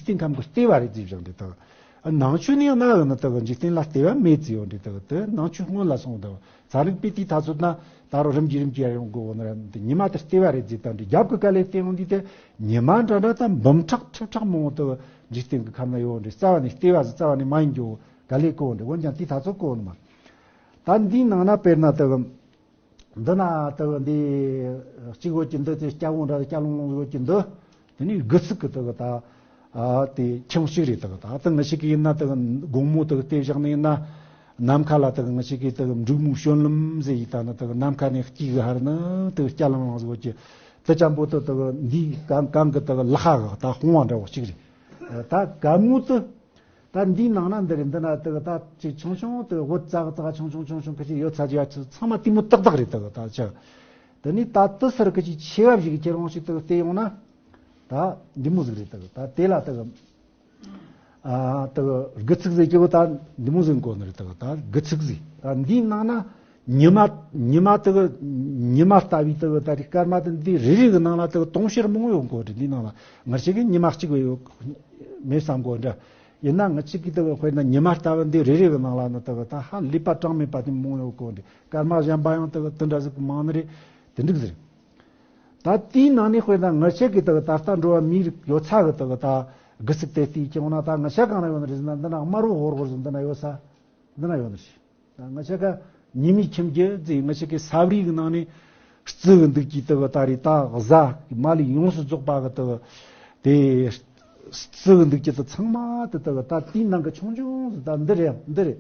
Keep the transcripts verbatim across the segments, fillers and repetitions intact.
འཇིག་རྟེན་ཁམས་ཀྱི་ལྟེ་བ་རེད་ཟེར་བཞག་འདི་དག་ནང་ཆོས་ནས་ཡང་ན་ཡང་ན་དག་འཇིག་རྟེན་ལ་ལྟེ་བ་མེད་ཟེར་ཡོད་འདི་དག་དེ་ནང་ཆོས་སྔོན་ལ་སོང་དག་ཚན་རིག་པས་དེའི་ཐ་ཚོད་ན་ད་རུང་རིམ་གྱིས་རིམ་གྱིས་ཡར་ཡོང་དགོས་འོ་ན་ར་འདི་ཉི་མ་དེ་ལྟེ་བ་རེད་ཟེར་དང་འདི་རྒྱབ་ཀྱི་དཀའ་ལས་བརྟེན་འོང་འདི་དེ་ཉི་མ་འདྲ་འདྲ་དང་འབུམ་ཕྲག་ཁྲི་ཕྲག་མང་བོ་དག་འཇིག་རྟེན་གྱི་ཁམས་ན་ཡོད་འདི་རྩ་བ་ནས་ལྟེ་བ་ཟེར་རྩ་བ་ནས་མ་ཡིན་རྒྱུ་དཀའ་ལས་གོ་འདི་འོན་ཀྱང་དེའི་ཐ་ཚོད་གོ་འོ་ནི་མ་ད་འདིའི་ནང་ན་དཔེར་ན་དག་འདི་ན་དག་འདི་གཅིག་ཡོད་ཀྱི་འདི་དེ་སྐྱ་བོ་འདྲ་སྐྱ་ལོང་ལོང་ཡོད་ཀྱི་འདི་དེ་ནི་དགུ་ཚིགས་ཀྱི་དག་ད་ཨ་དེ་ཁྱང་ཞིག་རེད་དག་ད་དག་ང་ཞིག་གི་ཡིན་ན་དག་དགོང་མོ་དག་དེ་བཞག་ནི་ཡིན་ན་ནམ་མཁའ་ལ་དག་ང་ཞིག་གི་དག་འབྲུག་མོའི་བྱོན་ལམ་ཟེར་ཡི་ད་ན་དག་ནམ་མཁའ་ནས་དཀྱིལ་གི་ཧར་ན་དག་སྐྱ་ལོང་ལོང་ཟེར་ཡོད་ཀྱི་དེ་ཅན་པོ་དག་དག་འདི་གང་གང་གི་དག་ལ་ཁ་གི་ད་དཔུང་བ་འདྲ་བོ་ཞིག་རེད་ད་ག་མོ་དུ། ད་འདིའི་ནང་ན་འདི་རེད་འདི་ན་དེ་གི་ད་ཅིག་ཆུང་ཆུང་དེ་བོད་ཙག་ཙག་ཆུང་ཆུང་ཆུང་ཆུང་ཁི་ཅིག་ཡོད་ཚ་ཅིག་ཡ་ཚང་མ་དེ་མོ་ཏག་ཏག་རེད་དེ་གི་ད་ཅག་དེ་ནི་ད་དེ་སར་ཁི་ཅིག་ཆེ་བ་ཞིག་ཁྱེར་འོང་ཞིག་དེ་གི་བལྟས་ཡོང་ན་ད་འདི་མོ་ཟིག་རེད་དེ་གི་ད་དེ་ལ་དེ་གི་ཨ་དེ་གི་དགུ་ཚིགས་ཟིག་ཅིག་གི་ད་འདི་མོ་ཟིག་གོ་ནི་རེད་དེ་གི་ད་དགུ་ཚིགས་ཟིག་ད་འདིའི་ནང་ན་ཉི་མ་ཉི་མ་དེ་གི་ཉི་མ་ལྟ་བུའི་དེ་གི་ད་རེད་སྐར་མ་དེ་འདི་རེ་རེ་གི་ནང་ལ་དེ་གི་དུང་ཕྱུར་མང་ཡོད་གོ་རེད་འདིའི་ནང་ལ་ང་ཞིག་གི་ཉི་མ་གཅིག་བས་ཡོད་མེད་བསམ་གོ་འདྲ། ཡིན་ན་ང་གཅིག་གིས་དེ་གི་དཔེར་ན་ཉི་མ་ལྟ་བུ་འདི་རེ་རེ་གི་ནང་ལ་ནི་དེ་གི་ད་ཧ་ལས་པ་གྲངས་མེད་པ་དེ་མང་ཡོད་གོ་འདི་སྐར་མ་གཞན་པ་ཡང་དེ་གི་དེ་འདྲ་ཟིག་གི་མང་ནི་རེད། དེ་འགྲིག་ཟེར། ད་དེའི་ནང་ནས་དཔེར་ན་ང་ཆེ་གི་དེ་གི་ད་ལྟ་འགྲོ་བ་མིའི་རིགས་ཡོད་ཚད་གི་དེ་གི་ད་དགུ་ཚིགས་དེ་བལྟས་ཀྱང་ན་ད་ང་ཆ་གང་ན་ཡོད་ནི་རེད་ཟེར་ན་འདི་ན་དམར་བོ་ཧོར་ཧོར་ཟིག་འདི་ན་ཡོད་ས་འདི་ན་ཡོད་ནི་རེད། ང་ཆ་ག་ཉི་མའི་ཁྱིམ་རྒྱུད་ཟེར་ང་ཆ་གི་ས་བརིའི་གི་ནང་ནས་རྩི་གི་འདུག་ཀྱི་དེ་གི་ད་རེད་ད་གཟའ་མ་ལུས་ཡོངས་སུ་རྫོགས་པ་གི་དེ་གི་དེ་རྩི་གི་འདུག་ཀྱི་དེ་ཚང་མ་དེ་དེ་གི་ད་དེའི་ནང་གི་ཆུང་ཆུང་ཟིག་ད་འདི་རེད་འདི་རེད།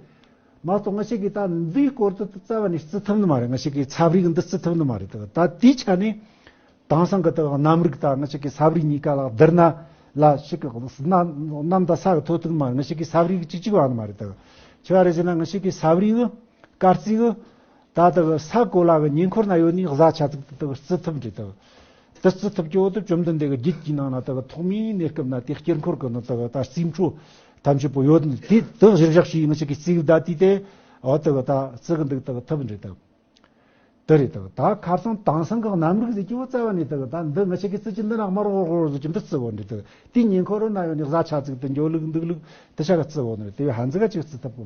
མ་གཏོགས་ང་ཆ་གི་ད་འདིའི་སྐོར་དུ་རྩ་བ་ནས་རྩི་ཐུབ་ནི་མ་རེད། ང་ཆ་གི་ས་བརི་གི་འདི་རྩི་ཐུབ་ནི་མ་རེད་དེ་གི་ད་དེའི་ཆ་ནས། དེང་སང་གི་དག་གནམ་རིག་དང་ང་ཅག་གི་ས་བརིའི་གཉིས་ཀ་ལ་བསྡུར་ན་ལ་ཞིག་གི་གནམ་དང་ས་གི་ཐོ་ཐུག་མ་ང་ཅག་གི་ས་བརིའི་གཅིག་གཅིག་བ་ནི་མ་རེད་དག་ཆི་བ་རེད་ཟེར་ན་ང་ཅག་གི་ས་བརིའི་གི་སྐར་རྩིས་གི་ད་དག་ས་གོ་ལ་གི་ཉེ་འཁོར་ན་ཡོད་ནི་གཟའ་ཆ་ཚིག་དེ་དག་རྩི་ཐུབ་འདྲི་དག་དེ་རྩི་ཐུབ་ཀྱི་འོ་དུ་བཅོམ་ལྡན་འདས་གི་རྒྱུད་ཀྱི་ནང་ན་དག་ཐོག་མའི་གནས་སྐབས་ན་དེ་དཀྱིལ་འཁོར་གི་ནི་དག་ད་རྩིས་འཕྲོ་ཐམས་ཅད་པོ་ཡོད་ནི་དེ་དག་གཞིར་བཞག་ཞིག་ང་ཅག་གི་རྩིས་གི་ད་དུས་དེ་འོ་དག་ད་རྩི་གི་འདུག་དག་ཐུབ་འདྲི་དག་དེ་རེད་དག་ད་ཁ་སང་དེང་སང་གི་གནམ་རིག་ཟེར་གྱི་བོ་རྩ་བ་ནས་དག་ད་འདི་ང་ཅག་གི་རྩི་གི་འདི་ན་དམར་ཧོར་ཧོར་ཟེར་གྱི་འདི་རྩི་གོ་འདི་དག་དེ་ཉེ་འཁོར་རོ་ན་ཡོད་ནི་གཟའ་ཆ་ཚིག་དེ་འགྱོ་ལུགས་འདུག་ལུགས་དེ་ཆ་ག་རྩི་གོ་ནི་རེད། དེ་བས་ཧ་འཛི་ག་ཅིག་རྩི་ཐུབ་གོ་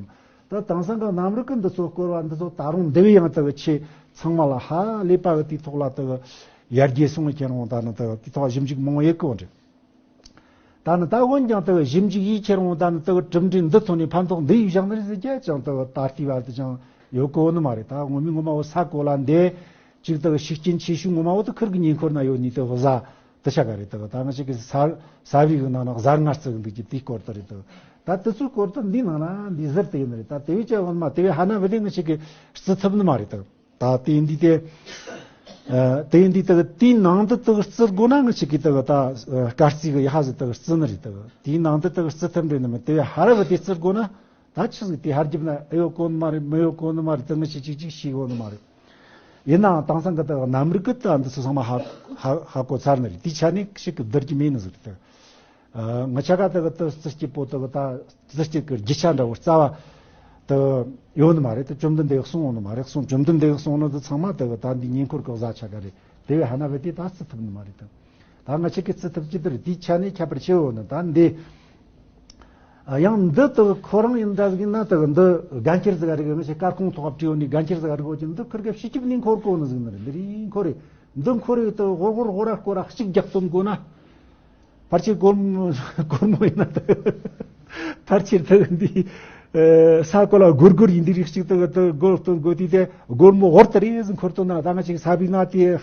ད་དེང་སང་གི་གནམ་རིག་གི་འདི་ཚོ་སྐོར་བ་འདི་ཚོ་ད་རུང་འདི་བས་ཡང་དག་ཆེ་ཚང་མ་ལ་ཧ་ལས་པ་གི་དེའི་ཐོག་ལ་དག་ཡར་རྒྱས་སོང་ཁྱེར་འོང་ད་ནི་དག་དེའི་ཐོག་ཞིབ་འཇུག་མང་བོ་ཡེད་གོ་འདྲི། ད་ནི་ད་འོན་ཀྱང་དེ་ཞིབ་འཇུག་ཡིས་ཁྱེར་འོང་ད་ནི་དེ་གྲུབ་འབྲས་འདི་ཐོན་ནས་ཕན་ཐོགས་འདི་ཡིས་བཞག་ནི་རེད་ཟེར་རྒྱ་ཅང་དེ་ད་ལྟའི་བར་དུ་ཅང་ཡོད་གོ་ནི་མ་རེད། ད་ངོ་མའི་ངོ་མ་བོ་ས་གོ་ལ་འདི་ཅིག་དེ་ཤུགས་རྐྱེན་ཆེ་ཤོས་ངོ་མ་བོ་དེ་ཁུར་གི་ཉེ་འཁོར་ན་ཡོད་ནི་དེ་གཟའ་དེ་ཆ་ག་རེད། དེ་ད་ང་ཅག་གི་ས་ས་བརིའི་གི་ནང་ན་གཟའ་ལྔ་རྩི་གི་འདུག་ཀྱི་དེའི་སྐོར་དུ་རེད། དེ་ད་དེ་ཚོའི་སྐོར་དུ་འདི་ནང་ན་འདི་ཟུར་དེ་ཡིན་ནི་རེད། ད་དེ་བས་ཅང་འོ་ནི་མ་དེ་བས་ཧ་ན་བི་དེ་ང་ཅག་གི་རྩི་ཐུབ་ནི་མ་རེད་དེ། ད་དེ་ཡིན་དུས་དེ། ཨ་དེ་ཡིན་དུས་དེ་དེའི་ནང་དུ་དེ་རྩི་དགོས་ན་ང་ཅག་གིས་དེ་ད་སྐར་རྩིས་གི་ཡ་ཧ་ཟིག་དེ་རྩི་ནི་རེད། དེ་དེའི་ནང་དུ་དེ་རྩི་ཐུབ་འདྲ་ནི་མིན། དེ་བས་ཧ་ར་བ་དེ་རྩི་དགོས་ན་ད་ཆི་ཟིག་དེ་ཧར་རྒྱབ་ན་ཨེ་ཡོད་གོ་ནི་མ་རེད། མི་ཡོད་གོ་ནི་མ་རེད། དེ་ང་ཅག་གཅིག་གཅིག་ཤེས་གོ་ནི་མ་རེད། ཡིན་ནའང་དེང་སང་གི་དེ་གནམ་རིག་གི་ད་འདི་ཚོ་ཚང་མ་ཧ་ཧ་ཧ་གོ་ཚར་ནི་རེད། དེའི་ཆ་ནས་ཞིག་གི་བསྡུར་གྱི་མེད་ནི་ཟིག་རེད། དེ། ཨ་ང་ཅག་ག་དེ་གི་དེ་རྩི་སྤྱད་པོ་དེ་གི་ད་རྩི་སྤྱད་གི་རྒྱུ་ཆ་འདྲ་བོ་རྩ་བ་དེ་ཡོད་ནི་མ་རེད། དེ་བཅོམ་ལྡན་འདས་གསུངས་ཡོད་ནི་མ་རེད། གསུངས་བཅོམ་ལྡན་འདས་གསུངས་ནི་དེ་ཚང་མ་དེ་གི་ད་འདི་ཉེ་འཁོར་གི་གཟའ་ཆ་ག་རེད། དེ་བས་ཧ་ན་བས་དེ་ད་རྩི་ཐུབ་ནི་མ་རེད། དེ་ད་ང་ཅག་གིས་རྩི་ཐུབ་ཀྱི་དེ་རེད། དེའི་ཆ་ནས་ཁྱད་པར་ཆེ་བོ་ནི་ད་འདི། ཨ་ཡང་འདི་དེ་གི་ཁོ་རང་ཡིན་འདྲ་ཟིག་ཡིན་ན་དེ་གི་འདི་དགའ་འཁྱེར་ཟིག་རིག་ང་ཅག་སྐར་ཁུང་ཐོག་བྲིས་ཡོད་ནི་དགའ་འཁྱེར་ཟིག་རིག་གོ་ཀྱི་འདི་ཁུར་གེ་ཕྱི་སྐྱིབས་ནས་འཁོར་གོ་ནི་ཟིག་ནི་རེད། འདི་རིང་འཁོར་རེད། འདི་འཁོར་རེད། དེ་ཧོར་ཧོར་ཧོ་ར་སྐོར་ར་གཅིག་རྒྱག་སྟོན་དགོས་ན། ཕལ་ཆེར་སྒོར་མོ་སྒོར་མོ་ཡིན་ན་དེ་ཕལ་ཆེར་དེ་འདི་ཨ་ས་གོ་ལ་སྒོར་སྒོར་ཡིན་འདི་རིགས་གཅིག་དེ་དེ་སྒོར་སྟོན་དགོས་དུས་དེ་སྒོར་མོ་ཧོར་དེ་རེ་ཟིག་འཁོར་སྟོན་ན་ད་ང་ཅག་ས་བརིའི་ནང་དེ་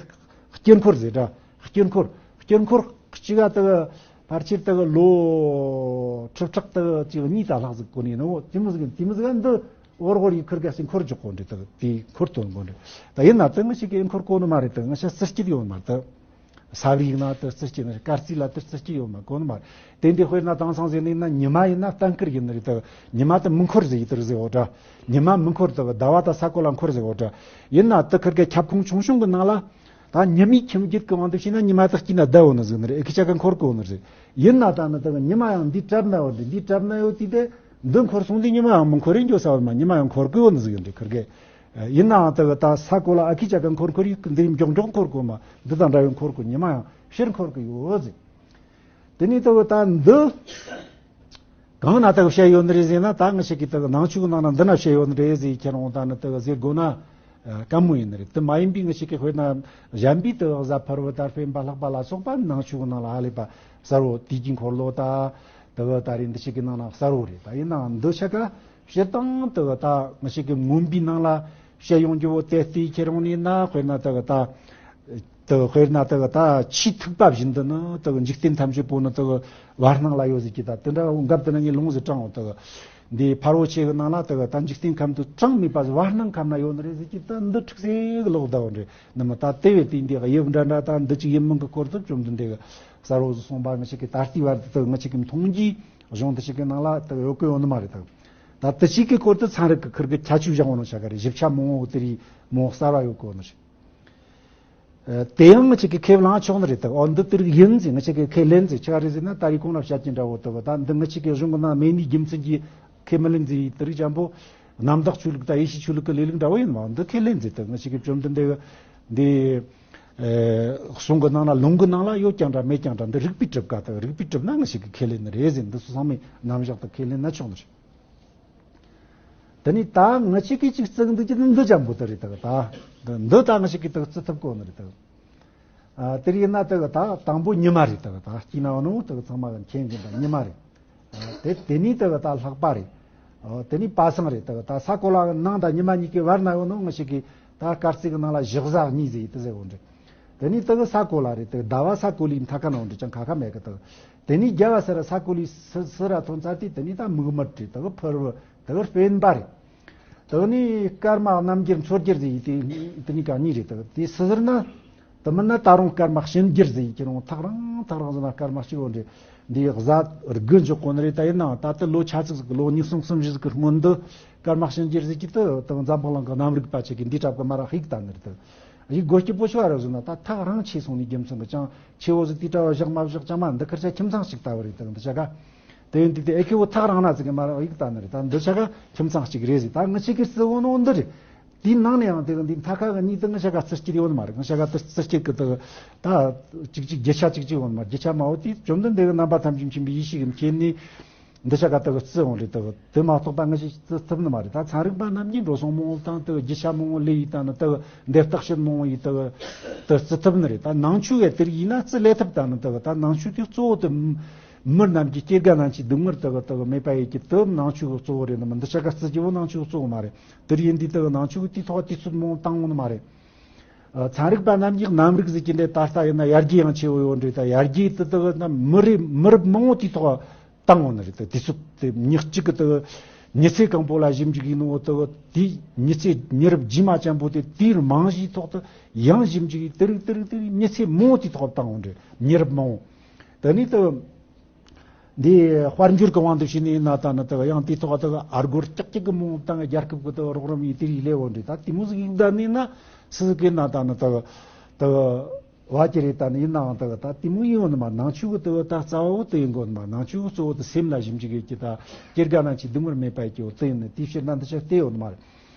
དཀྱིལ་འཁོར་ཟེར་འདྲ། དཀྱིལ་འཁོར་དཀྱིལ་འཁོར་གཅིག་ག་དེ་ཕལ་ཆེར་དེ་ལོ་ཁྲི་ཕྲག་དེ་གཅིག་གཉིས་ད་ལྷག་ཟིག་གོ་ནས་ནོ་དེ་མོ་ཟིག་དེ་མོ་ཟིག་འདི་ཧོར་ཧོར་ཡི་ཁུར་གེ་ཟིག་འཁོར་འཇོག་གོ་འདྲ། དེ་དེ་འཁོར་སྟོན་གོ་འདྲ། ད་ཡིན་ན་དེ་ང་ཅག་གིས་འཁོར་གོ་ནི་མ་རེད། དེ་ང་ཅག་རྩི་སྤྱད་ཡོད་མ་རེད། དེ། ས་བརིའི་ནང་དུ་རྩི་སྤྱད་ནི་སྐར་རྩིས་ལ་དེ་རྩི་སྤྱད་ཡོད་མ་གོ་ནི་མ་རེད། དེ་འདི་དཔེར་ན་དེང་སང་ཟེར་ནི་ཡིན་ན་ཉི་མ་ཡིན་ན་གཏན་འཁེལ་ཡིན་ནི་རེད། དེ་ཉི་མ་དེ་མི་འཁོར་ཟེར་ཡི་དེ་རེད་ཟེར་འོ་འདྲ། ཉི་མ་མི་འཁོར། དེ་ཟླ་བ་དང་ས་གོ་ལ་འཁོར་ཟེར་འོ་འདྲ། ཡིན་ན་དེ་ཁུར་གེ་ཁྱབ་ཁོངས་ཆུང་ཆུང་གི་ནང་ལ་ད་ཉི་མའི་ཁྱིམ་རྒྱུད་ཀྱི་དབང་དུ་བྱས་ན་ཉི་མ་དེ་དཀྱིལ་ན་བསྡད་འོ་ནི་ཟིག་ནི་རེད། ཨེ་ཁི་ཆ་ག་འཁོར་གི་འོ་ནི་རེད། ཡིན་ན་ད་ནི་དེ་ཉི་མ་ཡང་འདི་གྲབ་ན་ཡོད་དེ་འདི་གྲབ་ན་ཡོད་དེ་དེ་འདི་འཁོར་སོང་དུས་ཉི་མ་ཡང་མི་འཁོར་རེ་འགྱོ་ས་འོ་ནི་མ། ཉི་མ་ཡང་འཁོར་གི་འོ་ནི་ཟིག་ཡིན་རེད་ཁུར་གེ། ཡིན་ནའང་དེ་གི་ད་ས་གོ་ལ་ཨ་ཁི་ཅག་ག་འཁོར་འཁོར་ཡིག་འདི་མགྱོགས་མགྱོགས་འཁོར་གོ་མ། འདི་དང་འདྲ་བའི་འཁོར་གོ། ཉི་མ་ཡང་ཕྱིར་འཁོར་གི་ཡོད་ཟེར། ད་ དེ་ནས་དེ་གི་ད་འདི་གང་ན་དེ་གི་བཤད་ཡོད་ནི་རེད་ཟེར་ན། ད་ང་ཞིག་གིས་དེ་གི་ནང་ཆོས་གི་ནང་ན་འདི་ན་བཤད་ཡོད་ནི་རེད་ཟེར་ཁྱེད་རང་ད་ནི་དེ་གི་ཟེར་དགོས་ན་ཨ་དཀའ་མོ་ཡིན་ནི་རེད། དེ་མ་ཡིན་པའི་ང་ཞིག་གིས་དཔེར་ན་གཞན་པའི་དེ་གི་གཟའ་ཕུར་བུ་དང་སྤེན་པ་ལྷག་པ་ལ་སོགས་པ་ནང་ཆོས་གི་ནང་ལ་ཧ་ལས་པ་གསལ་བོ། དུས་ཀྱི་འཁོར་ལོ་ད་དེ་གི་ད་རེས་འདི་ཞིག་གི་ནང་ན་གསལ་བོ་རེད། ད་ཡིན་ནའང་འདི་ཆ་ག་སྤྱིར་བཏང་དེ་གི་ད་ང་ཞིག་གི་མངོན་པའི་ནང་ལ་བཤད་ཡོང་རྒྱུ་བོ་དེ་ལྟའི་ཁྱེད་རང་ནས་ན། དཔེར་ན་དེ་གི་ད་དེ་གི་དཔེར་ན་དེ་གི་ད་ཆེས་ཐུག་པ་བཞིན་དུ་ནི་དེ་གི་འཇིག་རྟེན་ཐམས་ཅད་པོ་ནི་དེ་གི་བར་སྣང་ལ་ཡོད་ཟེར་གྱི། ད་དེ་འདྲ་འོ་འགབ་དེ་ན་ངས་ལུང་ཟིག་དྲངས་འོ། དེ་གི་འདི་ཕ་རོལ་ཆོས་གི་ནང་ལ་དེ་གི་ད་འཇིག་རྟེན་ཁམས་དེ་གྲངས་མེད་པ་བར་སྣང་ཁམས་ན་ཡོད་ནི་རེད་ཟེར་གྱི། ད་འདི་འཁྲུག་སེ་གི་ལོག་ད་འོ་རེད། ནི་མི་ད་དེ་བས་དེ་འདི་གི་དབྱིབས་འདྲ་འདྲ་ད་འདི་ཅིག་ཡིན་མིན་གི་སྐོར་དུ་བཅོམ་ལྡན་འདས་གི་གསལ་བོ་ཟིག་གསུངས་པ་ང་ཞིག་གི་ད་ལྟའི་བར་དུ་དེ་གི་ང་ཞིག་གི་མཐོང་རྒྱུའི་གཞུང་དེ་ཞིག་གི་ནང་ལ་དེ་གི་ཡོད་གི་ཡོད་ནི་མ་རེད། ད་ད་དེ་ཞིག་གི་སྐོར་དུ་ཚན་རིག་གི་ཁུར་གི་ཁྱད་ཆོས་བཞག་འོ་ནོ་ཤ་ག་རེད། ཞིབ་ཆ་མང་བོ་དེ་རིགས་མང་བོ་གསལ་བ་ཡོད་གི་ཡོད་ནོ་ཞིག་ཨ་དེ་ཡང་ང་ཅིག་གིས་ཁས་བླངས་ཆོག་ནི་རེད། ད་འོ་འདི་དེ་རིགས་ཡིན་ཟེར་ང་ཅིག་གིས་ཁས་ལེན་ཟེར་ཆོག་རེད་ཟེར་ན། ད་རེས་གོང་ལ་བཤད་ཀྱི་འདྲ་བོ་དེ་གི་ད་འདི་ང་ཅིག་གི་གཞུང་གི་ནང་མེད་ནི་རྒྱུ་མཚན་གྱིས་ཁས་མི་ལེན་ཟེར་དེ་རིགས་ཅན་པོ་རྣམ་དག་ཆོས་ལུགས་དང་ཡེ་ཤུའི་ཆོས་ལུགས་ཀྱི་ལས་ལུགས་འདྲ་བོ་ཡིན་བ། འདི་ཁས་ལེན་ཟེར། ད་ང་ཅིག་གིས་བཅོམ་ལྡན་འདས་འདི་ཨ་གསུང་གི་ནང་ལ་ལུང་གི་ནང་ལ་ཡོད་ཀྱང་འདྲ་མེད་ཀྱང་འདྲ། འདི་རིགས་པས་གྲུབ་ཀ་ད་རིགས་པས་གྲུབ་ན་ང་ཅིག་གིས་ཁས་ལེན་ནི་རེད་ཟེར། འདི་ཚོ་ཚང་མས་རྣམ་གཞག་ཏུ་ཁས་ལེན་ན་ཆོག་ནི་རེད། དེ་ནས་ད་ང་ཅིག་གིས་ཅིག་བརྩི་གི་འདུག་ཀྱི་འདི་འདི་ཅན་པོ་དེ་རེད། ད་གི་ད་འདི་ད་ང་ཅིག་གིས་ད་གི་བརྩི་ཐུབ་གོ་ནི་རེད། ད་གི་ཨ་དེ་རེད་ན་ད་གི་ད་དང་པོ་ཉི་མ་རེད། ད་གི་ད་སྐྱིད་ན་འོ་ནོ་ད་གི་ཚང་མ་གི་མཁྱེན་གི་ད་ཉི་མ་རེད། ཨ་དེ་དེ་ནས་ད་གི་ད་ལྷག་པ་རེད། ཨ་དེ་ནས་པ་སངས་རེད། ད་གི་ད་ས་གོ་ལ་གི་ནང་ད་ཉི་མ་གཉིས་ཀའི་བར་ན་ཡོད་ནོ་ང་ཅིག་གིས་ད་སྐར་རྩིས་གི་ནང་ལ་ཞག་གཟའ་གཉིས་ཟེར་ཡི་དེ་ཟེར་འོ་འདྲ། དེ་ནས་ད་གི་ས་གོ་ལ་རེད། ད་གི་ཟླ་བ་ས་གོ་ལའི་མཐའ་ཁ་ན་འོ་འདྲ་ཅང་ཁ་ཁ་མེད་གི། ད་གི་དེ་ནས་རྒྱལ་བ་སེ་ར་ས་གོ་ལའི་སི་སི་ར་ཐོན་ཚར་དུས་དེ་ནས་ད་མིག་དམར་རེད། ད་གི་ཕུར་བུ་ད་གི་སྤེན་པ་རེད། ད་གི་ནས་སྐར་མ་རྣམ་འགྱུར་མཚོ་འགྱུར་ཟེར་ཡི་དེ་དེ་ནས་ག་གཉིས་རེད། ད་གི་དེ་སི་ཟེར་ན་དེ་མིན་ན་ད་རུང་སྐར་མ་གཤིན་འགྱུར་ཟེར་ཡི་ཁྱེད་རང་ཐག་རིང་ཐག་རིང་ཟེར་ན་སྐར་མ་གཅིག་འོ་འདྲ་འདི་གཟའ་དགུ་འཇོག་གོ་ནི་རེད། ད་ཡིན་ནའང་ད་ལྟ་ལོ་ཆ་ཚིགས་ཟིག་གི་ལོ་ཉི་ཤུ་གསུམ་བཞི་ཟིག་གི་སྔོན་དུ་སྐར་མ་གཤིན་འགྱུར་ཟེར་གྱི་དེ་ད་གི་འཛམ་བུ་གླིང་གི་གནམ་རིག་པ་ཅིག་གིས་འདི་གྲབས་གི་མ་ར་ཧིག་ད་ནི་རེད། ད་གི་ཡི་སྒོ་སྐྱི་པོ་ཆོ་བ་ར་ཟེར་ན་ད་ཐག་རིང་ཆེ་སོང་ནི་རྒྱུ་མཚན་གི་ཅང་ཆེ་བོ་ཟིག་དེ་གྲ་བ་བཞག་མ་བཞག་ཅང་མ། འདི་ཁར་ཆ་ཁྱིམ་ཚང་ཞིག་ལྟ་བུ་རེད། ད་གི་འདི་ཆ་ག་དེ་ཡིན་དུས་དེ་ཨེ་ཁེ་བོ་ཐག་རིང་ན་ཟིག་གི་མ་ར་ཡིག་ལྟ་ནི་རེད། ད་འདི་ཆ་ག་ཁྱིམ་ཚང་གཅིག་རེད་ཟིག་ད་ང་ཅིག་གིས་བརྩི་འོ་ནོ་འདི་རེད། དེའི་ནང་ནས་ཡང་དེ་གི་འདི་མཐའ་ཁ་གི་གཉིས་དེ་ང་ཅག་ག་རྩི་སྐྱིད་ཡོད་ནི་མ་རེད། ང་ཅག་ག་དེ་རྩི་སྐྱིད་གི་དེ་གི་ད་གཅིག་གཅིག་རྒྱུ་ཆ་གཅིག་གཅིག་ཡོད་ནི་མ་རེད། རྒྱུ་ཆ་མ་འོ་དེ་བཅོམ་ལྡན་འདས་གི་རྣམ་པ་ཐམས་ཅད་མཁྱེན་པའི་ཡེ་ཤེས་ཀྱི་མཁྱེན་ནས་འདི་ཆ་ག་དེ་གི་བརྩི་འོང་རེད། དེ་གི་དེ་མ་གཏོགས་པ་ང་ཅིག་བརྩི་ཐུབ་ནི་མ་རེད། ད་ཚན་རིག་པ་རྣམས་ཀྱིས་འགྲོ་སོང་མང་བོ་བཏང་དེ་གི་རྒྱུ་ཆ་མང་བོ་ལས་ཡི་ད་ནི་དེ་གི་འདི་བརྟག་དཔྱད་མང་བོ་ཡི་དེ་གི་དེ་བརྩི་ཐུབ་ནི་རེད། ད་ནང་ཆོས་གི་དེར་ཡིན་ན་བརྩི་ལས་ཐུབ། ད་ནི་དེ་གི་ད་ནང་ཆོས་དེ་གཙོ་བོ་དེ་མི་རྣམས་ཀྱི་སྐྱེ་རྒ་ན་འཆིའི་སྡུག་བསྔལ་དེ་གི་དེ་གི་མེད་པ་ཡེད་རྒྱུ་དེ་ནང་ཆོས་གི་གཙོ་བོ་རེད། ནི་མི་འདི་ཆ་ག་བརྩི་རྒྱུ་བོ་ནང་ཆོས་གི་གཙོ་བོ་མ་རེད། དེར་ཡིན་དུས་དེ་གི་ནང་ཆོས་ཀྱི་དུས་ཐོག་དུས་ཚོད་མང་བོ་བཏང་འོང་ནི་མ་རེད། ཨ་ཚན་རིག་པ་རྣམས་ཀྱིས་གནམ་རིག་ཟེར་གྱི་འདི་ད་ལྟ་ཡིན་ན་ཡར་རྒྱས་ཡང་ཆེ་བོ་ཡོད་འདྲ། ད་ཡར་རྒྱས་དེ་དེ་གི་ན་མི་རེ་མི་རབས་མང་བོ་དུས་ཐོག་བཏང་འོང་ནི་རེད། ད་དུས་ཚོད་དེ་ཉི་གཅིག་གི་དེ་གི་ཉི་ཚེ་གང་པོ་ལ་ཞིབ་འཇུག་ཡིན་ནོ་དེ་གི་དེའི་ཉི་ཚེ་ཉི་རབས་རྗེས་མ་ཅན་པོ་དེ་དེའི་རྨང་གཞིའི་ཐོག་ཏུ་ཡང་ཞིབ་འཇུག་ཡིན། དེ་རིགས་དེ་རིགས་དེ་རིགས་ཉི་ཚེ་མང་བོ་དུས་ཐོག་བཏང་འོང་འདྲ། ཉི་རབས་མང་བོ། དེ་ནས་དེ་གི་འདི་དཔལ་འབྱོར་གྱི་དབང་དུ་བྱས་ནས་ཡིན་ན་ད་ནི་དེ་གི་ཡང་དེའི་ཐོག་དེ་གི་ཨ་སྒོར་ལྕགས་ཀྱི་གི་མང་བཏང་རྒྱལ་ཁབ་ཀྱི་དེ་གི་རོགས་རམ་ཡིན་དེ་རིགས་ལས་འོ་འདྲ། ད་དེ་མོ་ཟིག་ཡིན་ད་ནི་ན་སུ་ཟིག་གི་ན་ད་ནི་དེ་གི་དེ་གི་བ་ཅི་རེད། ད་ནི་ཡིན་ནའང་དེ་གི་ད་དེ་མོ་ཡིན་འོ་ནི་མ། ནང་ཆོས་གི་དེ་གི་ད་རྩ་བ་བོ་དེ་ཡིན་གོ་ནི་མ། ནང་ཆོས་གི་གཙོ་བོ་དེ་སེམས་ལ་ཞིབ་འཇུག་ཡོད་ཀྱི་ད་སྐྱེ་རྒ་ན་འཆིའི་སྡུག་བསྔལ་མེད་པ་ཡོད་ཀྱི་འོ་དེ་ཡིན་ནི། དེའི་ཕྱིར་ན་འདི་ཆ་བལྟས་ཡོད་ནི་མ་རེད།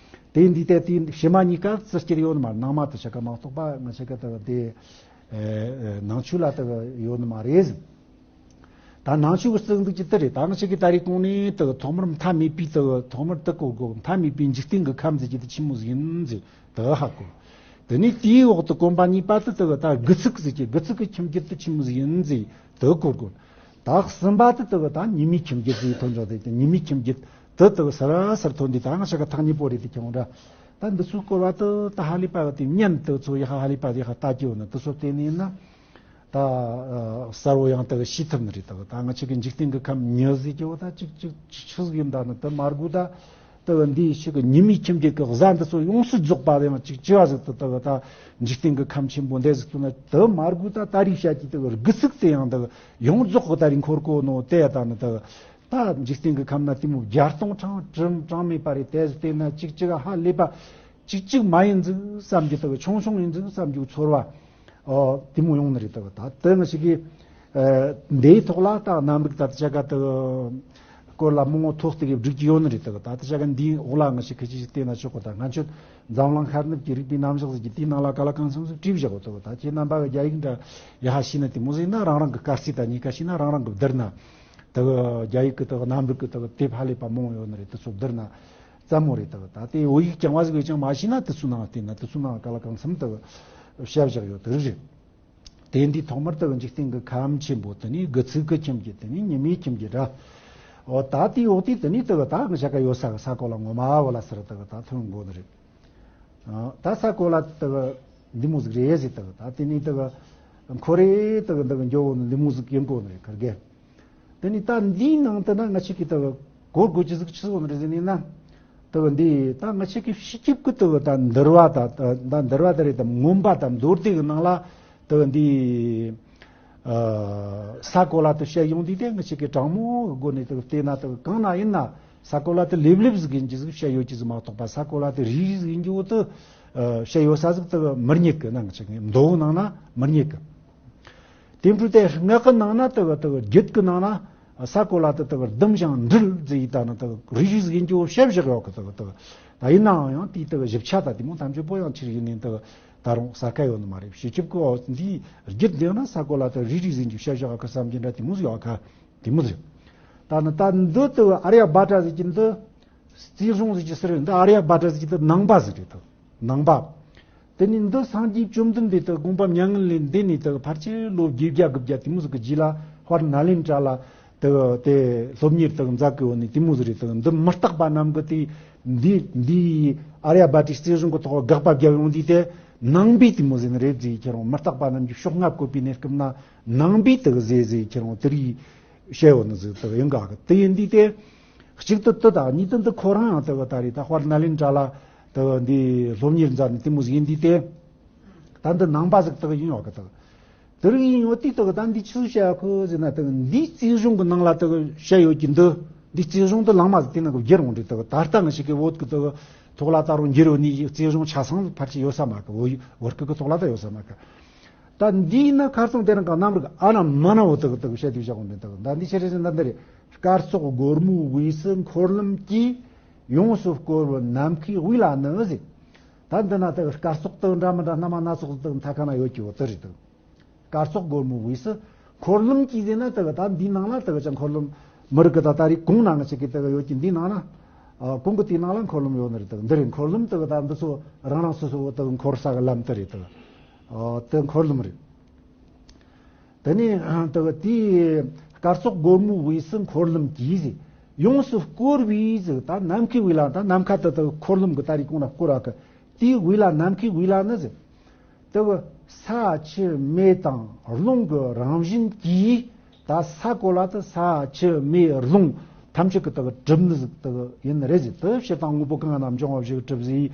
དེ་ཡིན་དུས་ད་དེའི་ཕྱི་མ་གཉིས་ཀ་རྩི་སྐྱེལ་ཡོད་ནི་མ་རེད། ནང་མ་དེ་ཆ་ག་མ་གཏོགས་པ་ང་ཆ་ག་དེ་གི་དེ་ནང་ཆོས་ལ་དེ་གི་ཡོད་ནི་མ་རེད། ད་ནང་ཆོས་ཀྱི་རྩིས་འདུག་ཅི་ལྟར་རེད། ད་ང་ཞིག་གིས་ད་རེས་གོང་ནས་དེ་གི་ཐོག་མར་མཐའ་མེད་པའི་དེ་གི་ཐོག་མར་དེ་གོ་དགོས། མཐའ་མེད་པའི་འཇིག་རྟེན་གྱི་ཁམས་ཟེར་གྱི་དེ་ཆི་མོ་ཟིག་ཡིན་ཟེར་དེ་གི་ཧ་གོ། དེ་ནས་དེའི་འོག་ཏུ་གོམ་པ་གཉིས་པ་དེ་དེ་གི་ད་དགུ་ཚིགས་ཟེར་གྱི་དགུ་ཚིགས་ཀྱི་ཁྱིམ་རྒྱུད་དེ་ཆི་མོ་ཟིག་ཡིན་ཟེར་དེ་གི་གོ་དགོས། ད་གསུམ་པ་དེ་དེ་གི་ད་ཉི་མའི་ཁྱིམ་རྒྱུད་ཟེར་ཐོན་འཇོག་དེ་ཉི་མའི་ཁྱིམ་རྒྱུད་དེ་དེ་གི་སར་སར་ཐོན་དུས་ད་ང་ཞིག་གི་ཐག་ཉེ་པོ་རེད་དེ་ཁྱོད་འདྲ། ད་འདི་ཚོའི་སྐོར་བ་དེ་ད་ཧ་ལས་པ་གི་དེ་བརྙན་དེ་ཚོ་ཡག་ཧ་ལས་པ་དེ་ཧ་ལྟ་རྒྱུ་ཡོད་ན་དེ་ཚོ་བལྟས་ནས་ཡིན་ན། ད་གསལ་བོ་ཡང་དག་ཤེས་ཐུབ་ནི་རེད། དག་ད་ང་ཆོ་གི་འཇིག་རྟེན་གྱི་ཁམས་མྱི་ཟེར་གྱི་བོ་ད་ཅིག་ཅིག་ཅིག་ཆི་ཟིག་ཡིན་ད་ནི་དེ་མ་དགོས། ད་དག་འདིའི་ཆོ་གི་ཉི་མའི་ཁྱིམ་རྒྱུད་ཀྱི་གཟའ་འདི་ཚོ་ཡོངས་སུ་རྫོགས་པ་དེ་ཡང་ཅིག་ཅི་བ་ཟིག་ཏུ་དག་ད་འཇིག་རྟེན་གྱི་ཁམས་ཆེན་པོ་འདི་ཟིག་ཏུ་ན་དེ་མ་དགོས། ད་ད་རེས་བཤད་ཀྱི་དག་དགུ་ཚིགས་དེ་ཡང་དག་ཡོངས་རྫོགས་གི་ད་རེས་འཁོར་གོ་ནོ་དེ་ད་ནི་དག་ད་འཇིག་རྟེན་གྱི་ཁམས་ན་དེ་མོ་བརྒྱ་སྟོང་གྲངས་གྲངས་མེད་པ་རེད། དེ་ཟིག་དེ་ན་ཅིག་ཅིག་ཧ་ལས་པ་ཅིག་ཅིག་མ་ཡིན་ཟིག་བསམ་གྱི་དག་ཆུང་ཆུང་ཡིན་ཟིག་བསམ་གྱི་ཚོར་བ། ཨོ། དེ་མོ་ཡོང་ནི་རེད། ད་ད་དེ་ང་ཞིག་གིས་ཨ་འདིའི་ཐོག་ལ་ད་གནམ་རིག་ད་ཆ་ག་དེ་ སྐོར་ལ་མང་བོ་ཐོག་ཏུ་གི་བསྒྲིགས་ཀྱི་ཡོད་ནི་རེད། དག་ད་ལྟ་བྱ་ག་འདིའི་འོག་ལ་ང་ཞིག་ཁི་ཅི་ཞིག་བལྟས་ན་ཆོག་གོ། ད་སྔ་ཆོད་འཛམ་གླིང་ཤར་ནུབ་ཀྱི་རིག་པའི་རྣམ་གཞག་ཟེར་གྱི་དེའི་ནང་ལ་ག་ལ་གང་འཚམ་ཞིག་བྲིས་བཞག་གོ། དག་ད་ཁྱེད་རྣམ་པ་གི་རྒྱ་ཡིག་འདྲ་ཡ་ཧ་ཤེས་ན་དེ་མོ་ཟིག་ན་རང་རང་གི་སྐར་རྩིས་དང་གཉིས་ཀ་ཤེས་ན་རང་རང་གི་བསྡུར་ན། དག་རྒྱ་ཡིག་གི་དག་གནམ་རིག་གི་དག་དེབ་ཧ་ལས་པ་མང་བོ་ཡོད་ནི་རེད། དེ་ཚོ་བསྡུར་ན་ཙམ་མོ་རེད། དག་ད་དེ་བོད་ཡིག་རྐྱང་བ་ཟིག་གི་ཅང་མ་ཤེས་ན་དེ་ཚོའི་ནང་བལྟས་ན་དེ་ཚོའི་ནང་ག་ལ་གང་འཚམ་དག་བཤད་བཞག་ཡོད་དེ་རིགས་རེད། དེ་འདི་ཐོག་མར་དག་འཇིག་རྟེན་གྱི་ཁམས་ཆེན་པོ་དེ་ནི་དགུ་ཚིགས་ཀྱི་ཁྱིམ་གྱི་དེ་ནི་ཉི་མའི་ཁྱིམ་གྱི་སྒྲ། འོ་ད་དེའི་འོག་དེ་དེ་ནི་དག་ད་ང་ཞ་ག་ཡོད་ས་གི་ས་གོ་ལ་ངོ་མ་བོ་ལ་ཟེར་དག་ད་ཐོན་དགོས་ནི་རེད། ཨ་ད་ས་གོ་ལ་དག་འདི་མོ་ཟིག་རེད་ཟེར། དག་ད་དེ་ནི་དག་འཁོར་རེ་དག་འདི་གི་འགྱོ་བོ་ནི་འདི་མོ་ཟིག་ཡིན་དགོས་ནི་རེད། ཁར་གེ། དེ་ནི་ད་འདིའི་ནང་དུ་ན་ང་ཆོ་གི་དག་གོ་དགོས་ཀྱི་ཟིག་ཆི་ཟིག་ཡོད་ནི་རེད་ཟེར་ནི་ན། དག་འདི་ད་ང་ཆོ་གི་སྤྱི་ཁྱབ་ཀྱི་དག་ད་འདུལ་བ་ད་ད་འདུལ་བ་ད་རེད་དམ། མངོན་པ་དང་མདོ་སྡེ་གི་ནང་ལ་དག་འདི་ཨ་ས་གོ་ལ་དུ་བཤད་ཡོང་དུས་དེ་ང་ཆོ་གི་དྲང་མོ་གི་སྒོ་ནས་དག་བལྟས་ན་དག་གང་ན་ཡིན་ན་ས་གོ་ལ་དུ་ལེབ་ལེབ་ཟིག་ཡིན་གྱི་ཟིག་བཤད་ཡོད་ཀྱི་ཟིག་མ་གཏོགས་པ། ས་གོ་ལ་དུ་རིལ་རིལ་ཟིག་ཡིན་གྱི་བོ་དུ་ཨ་བཤད་ཡོད་ས་ཟིག་དག་མི་རྙེད་གི། ན་ང་ཆོ་གི་མདོ་ནང་ན་མི་རྙེད་གི། དེ་འཕྲོས་དེ་སྔགས་ཀྱི་ནང་ན་དག་དག་རྒྱུད་ཀྱི་ནང་ན་ས་གོ་ལ་དུ་དག་ལྡུམ་ཞིང་འདྲིལ་ཟེར་ཡི་ད་ནི་དག་རིལ་རིལ་ཟིག་ཡིན་གྱི་བོ་བཤད་བཞག་ཡོད་གི། དག་དག་ད་ཡིན་ནའང་ཡང་དེའི་དག་ཞིབ་ཆ་ད་དེ་མོ་ཐམས་ཅད་པོ་ཡང་ཆི་ཡིན་ནི་དག་ད་རུང་གསལ་ཁ་ཡོད་ནི་མ་རེད། སྤྱི་ཁྱབ་ཀྱི་འོ་འདིའི་རྒྱུད་འདི་ན་ས་གོ་ལ་དུ་རིལ་རིལ་ཟིག་ཡིན་གྱི་བཤད་བཞག་ཡོད་གི་བསམ་གྱི་འདྲ། དེ་མོ་ཟིག་ཡོད་ག། དེ་མོ་ཟིག་ད་ནི་ད་འདི་དག་ཨཱརྱ་བྷ་ཏྲ་ཟེར་གྱི་འདི། རྩིས་གཞུང་ཟེར་གྱི་ཟེར་འདི་ཨཱརྱ་བྷ་ཏྲ་ཟེར་གྱི་འདི་ནང་པ་ཟིག་རེད་དོ། ནང་པ། དེ་ནི་འདི་སངས་རྒྱས་བཅོམ་ལྡན་འདས་དག་དགོངས་པ་མྱ་ངན་ལས་འདས་ནས་དག་ཕལ་ཆེར་ལོ་བརྒྱད་བརྒྱ་དགུ་བརྒྱ་དེ་མོ་ཟིག་གི་རྗེས་ལ་དཔལ་ནཱ་ལེནྡྲ་ལ་དག་དེ་སློབ་གཉེར་དག་མཛད་གི་ཡོད་ནི་དེ་མོ་ཟིག་རེད། དག་འདི་མི་རྟག་པ་རྣམས་གི་དེ་འདི་འདི་ཨཱརྱ་བྷ་ཏྲའི་རྩིས་གཞུང་གི་ཐོག་དགག་པ་བརྒྱབ་ཡོང་དུས་དེ་ནང་པའི་དེ་མོ་ཟིག་ནི་རེད་ཟེར། ཁྱེད་རང་མི་རྟག་པ་རྣམས་ཀྱི་ཕྱོགས་སྔ་བཀོད་པའི་གནས་སྐབས་ན་ནང་པའི་དག་ཟེར་ཟེར། ཁྱེད་རང་དེ་རིགས་བཤད་ཡོད་ནི་ཟིག་དག་ཡིན་ག་གི། དེ་ཡིན་དུས་དེ། གཅིག་ཏུ་དེ་དང་གཉིས་དུ་འདི་ཁོ་རང་ཡང་དེ་གི་ད་རེས་ད་དཔལ་ནཱ་ལེནྡྲ་ལ་དེ་གི་འདི་སློབ་གཉེར་མཛད་ནི་དེ་མོ་ཟིག་ཡིན་དུས་དེ། ད་འདི་ནང་པ་ཟིག་དེ་གི་ཡིན་ཡོད་གི། དེ་གི་དེ་རིགས་ཡིན་ཡོད་དུས་དེ་གི་ད་འདི་ཆི་ཟིག་བཤད་ཡོད་གི་ཟེར་ན། དེ་གི་འདིའི་རྩིས་གཞུང་གི་ནང་ལ་དེ་གི་བཤད་ཡོད་ཀྱི་འདི་འདིའི་རྩིས་གཞུང་དེ་ལང་མ་ཟིག་དེ་ནང་གི་བསྒྱུར་འོང་དུས་དེ་གི་ད་ལྟ་ང་ཞིག་གི་བོད་གི་དེ་གི་ཐོག་ལ་ད་རུང་འགྱུར་ཡོད་ནི་རྩིས་གཞུང་ཆ་ཚང་ཕལ་ཆེར་ཡོད་ས་མ་གི། བོད་བོད་སྐད་གི་ཐོག་ལ་ད་ཡོད་ས་མ་གི། ད་འདིའི་ནང་ཁ་སང་དེ་རིང་གི་གནམ་རིག་ཨ་ན་མ་ན་བོ་དག་དག་བཤད་དུས་བཞག་འོང་དེ་དག་ད་འདི་ཆི་རེད་ཟེར་ན་འདི་རེད། སྐར་ཚོགས་སྒོར་མོའི་དབུས་སུ་འཁོར་ལམ་གྱིས། ཡོངས་སུ་བསྐོར་བའི་ནམ་མཁའི་དབུས་ལ་ནི་ཟེར། ད་འདི་ན་དག་སྐར་ཚོགས་དག་འདྲ་མི་འདྲ་སྣ་མ་སྣ་ཚོགས་དག་མཐའ་ཁ་ན་ཡོད་ཀྱི་བོ་དེ་རེད་དག་སྐར་ཚོགས་སྒོར་མོའི་དབུས་སུ་འཁོར་ལམ་གྱིས་ཟེར་ན་དག་ད་འདིའི་ནང་ལ་དག་ཅང་འཁོར་ལམ་མི་རིགས་གི་ད་ད་རེས་གོང་ན་ང་ཅག་གི་དག་ཡོད་ཀྱི་འདིའི་ནང་ན། ཨ་གོང་གི་དེའི་ནང་ལ་འཁོར་ལམ་ཡོད་ནི་རེད་དག་འདི་རེད། འཁོར་ལམ་དག་ད་འདི་ཚོ་རང་རང་སོ་སོ་དག་འཁོར་ས་གི་ལམ་དེ་རེད་དག་ཨ་དེ་འཁོར་ལམ་རེད། དེ་ནས་དག་དེའི་སྐར་ཚོགས་སྒོར་མོའི་དབུས་སུ་འཁོར་ལམ་གྱིས་ཟེར། ཡོངས་སུ་བསྐོར་བའི་ཟེར། ད་ནམ་མཁའི་དབུས་ལ་ད་ནམ་མཁའ་དེ་དག་འཁོར་ལམ་གི་ད་རེས་གོང་ན་བསྐོར་བ་གི། དེའི་དབུས་ལ་ནམ་མཁའི་དབུས་ལ་ནི་ཟེར། དེ་གི་ས་ཆུ་མེ་དང་རླུང་གི་རང་བཞིན་གྱིས། ད་ས་གོ་ལ་དེ་ས་ཆུ་མེ་རླུང་ཐམས་ཅད་ཀྱི་དེ་གི་གྲུབ་ནི་ཟིག་དེ་གི་ཡིན་ནི་རེད་ཟེར། དེ་ཕྱི་དང་དངོས་པོ་གང་རྣམས་འབྱུང་བ་བཞི་གི་གྲུབ་ཟེར།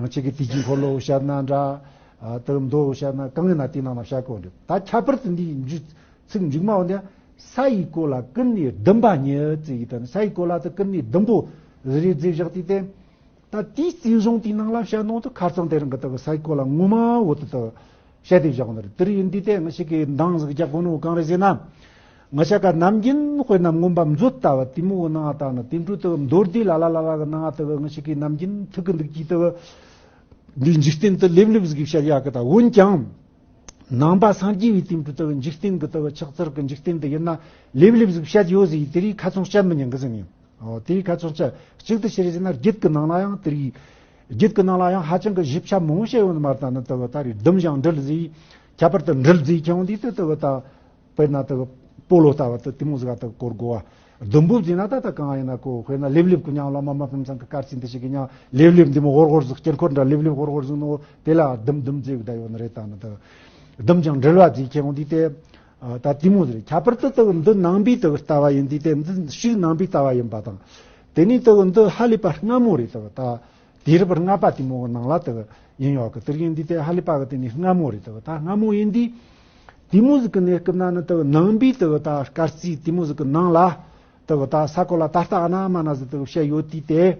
ང་ཅག་གི་དུས་ཀྱི་འཁོར་ལོ་བཤད་ན་འདྲ། དེ་གི་མདོ་བཤད་ན་གང་ཡིན་ན་དེའི་ནང་ན་བཤད་གོ་འདྲ། ད་ཁྱད་པར་དུ་འདིའི་མཇུག་ཚིག་མཇུག་མ་འོ་འདི་ས་ཡི་གོ་ལ་ཀུན་ནས་ཟླུམ་པ་ཉིད་ཟེར་ཡི། ད་ནི་ས་ཡི་གོ་ལ་དེ་ཀུན་ནས་ཟླུམ་པོ་རེ་རེ་བཟོས་བཞག་དུས་དེ། ད་དེའི་རྩིས་གཞུང་དེའི་ནང་ལ་བཤད་ནོ་དེ་ཁ་རྩང་དེ་རིང་གི་དག་ས་ཡི་གོ་ལ་ངོ་མ་བོ་དེ་དག་བཤད་དེ་བཞག་ནི་རེད། དེ་རིང་ཡིན་དུས་དེ་ང་ཞིག་གིས་འདང་ཟིག་རྒྱག་དགོས་ནོ་གང་རེད་ཟེར་ན། ང་ཞག་ག་ནམ་རྒྱུན་དཔེར་ན་མངོན་པ་མཛོད་ལྟ་བུ་དེ་མོ་གི་ནང་ང་དང་ནི་དེ་འཕྲོ་དག་མདོ་སྡེ་ལ་ལ་ལ་ལ་གི་ནང་ང་དག་ང་ཞིག་གིས་ནམ་རྒྱུན་ཐུག་གི་འདུག་གི་དག་འདི་འཇིག་རྟེན་དུ་ལེབ་ལེབ་ཟིག་བཤད་ཡག་གི། ད་འོན་ཀྱང་ནང་པ་སངས་རྒྱས་པའི་དེ་འཕྲོ་དག་འཇིག་རྟེན་གི་དག་ཕྱག་འཚལ་གི་འཇིག་རྟེན་དུ་ཡིན་ན་ལེབ་ལེབ་ཟིག་བཤད་ཡོད་ཟིག་དེ་རིགས་ཁ་ཚོན་བཤད་མི་ཉན་གི་ཟེར་ནས། ཨོ་དེའི་ཁ་ཚོན་ཆ་གཅིག་ཏུ་ཕྱིར་ཟེར་ན་རྒྱུད་ཀྱི་ནང་ལ་ཡང་དེ་རིགས། རྒྱུད་ཀྱི་ནང་ལ་ཡང་ཧ་ཅང་གི་ཞིབ་ཆ་མང་བོ་བཤད་ཡོད་ནི་མ་རེད། ད་ནི་དེ་གི་ད་རེས་ཟླུམ་ཞིང་འདྲིལ་ཟེར། ཁྱད་པར་དུ་འདྲིལ་ཟེར་ཁྱེར་འོང་དུས་དེ་དེ་གི་ད་དཔེར་ན་དེ་གི་སྤོ་ལོ་ལྟ་བུ་དེ་དེ་མོ་ཟིག་ག་དེ་གི་བསྐོར་དགོས་བ། ཟླུམ་པོ་ཟེར་ན་ད་ད་གང་ཡིན་ན་ཁོ་དཔེར་ན་ལེབ་ལེབ་ཀྱི་མཉམ་ལ་མ་མ་ཕུན་ཚང་གི་སྐར་རྩིས་འདི་ཞིག་གི་མཉམ་ལེབ་ལེབ་འདི་མོ་ཧོར་ཧོར་ཟིག་དཀྱིལ་འཁོར་འདྲ་ལེབ་ལེབ་ཧོར་ཧོར་ཟིག་ནོ་དེ་ལ་ཟླུམ་ཟླུམ་ཟེར་གི་ད་ཡོད་ནི་རེད། ད་ནི་དེ་གི་ཟླུམ་ཞིང་འདྲིལ་བ་ཟེར་ཁྱེར་འོང་དུས་དེ། ཨ་ད་དེ་མོ་ཟེར། ཁྱད་པར་དུ་དེ་གི་འདི་ནང་པའི་དེ་གི་ལྟ་བ་ཡིན་དུས་དེ་འདི་ཞིག་ནང་པའི་ལྟ་བ་ཡིན་པ་དང་། དེ་ནས་དེ་གི་འདི་ཧ་ལས་པ་སྔ་མོ་རེད། དེ་གི་ད་དུས་རབས་ལྔ་པ་དེ་མོ་གི་ནང་ལ་དེ་གི་ཡིན་ཡོད་གི། དེ་ཡིན་དུས་དེ་ཧ་ལས་པ་གི་དེ་ནས་སྔ་མོ་རེད། དེ་གི་ད་སྔ་མོ་ཡིན་དུས་དེ་མོ་ཟིག་གི་གནས་སྐབས་ན་ནི་དེ་གི་ནང་པའི་དེ་གི་ད་སྐར་རྩིས་དེ་མོ་ཟིག་གི་ནང་ལ་དེ་གི་ད་ས་གོ་ལ་ད་ལྟ་ཨ་ན་མ་ན་ཟིག་དེ་གི་བཤད་ཡོད་དུས་དེ།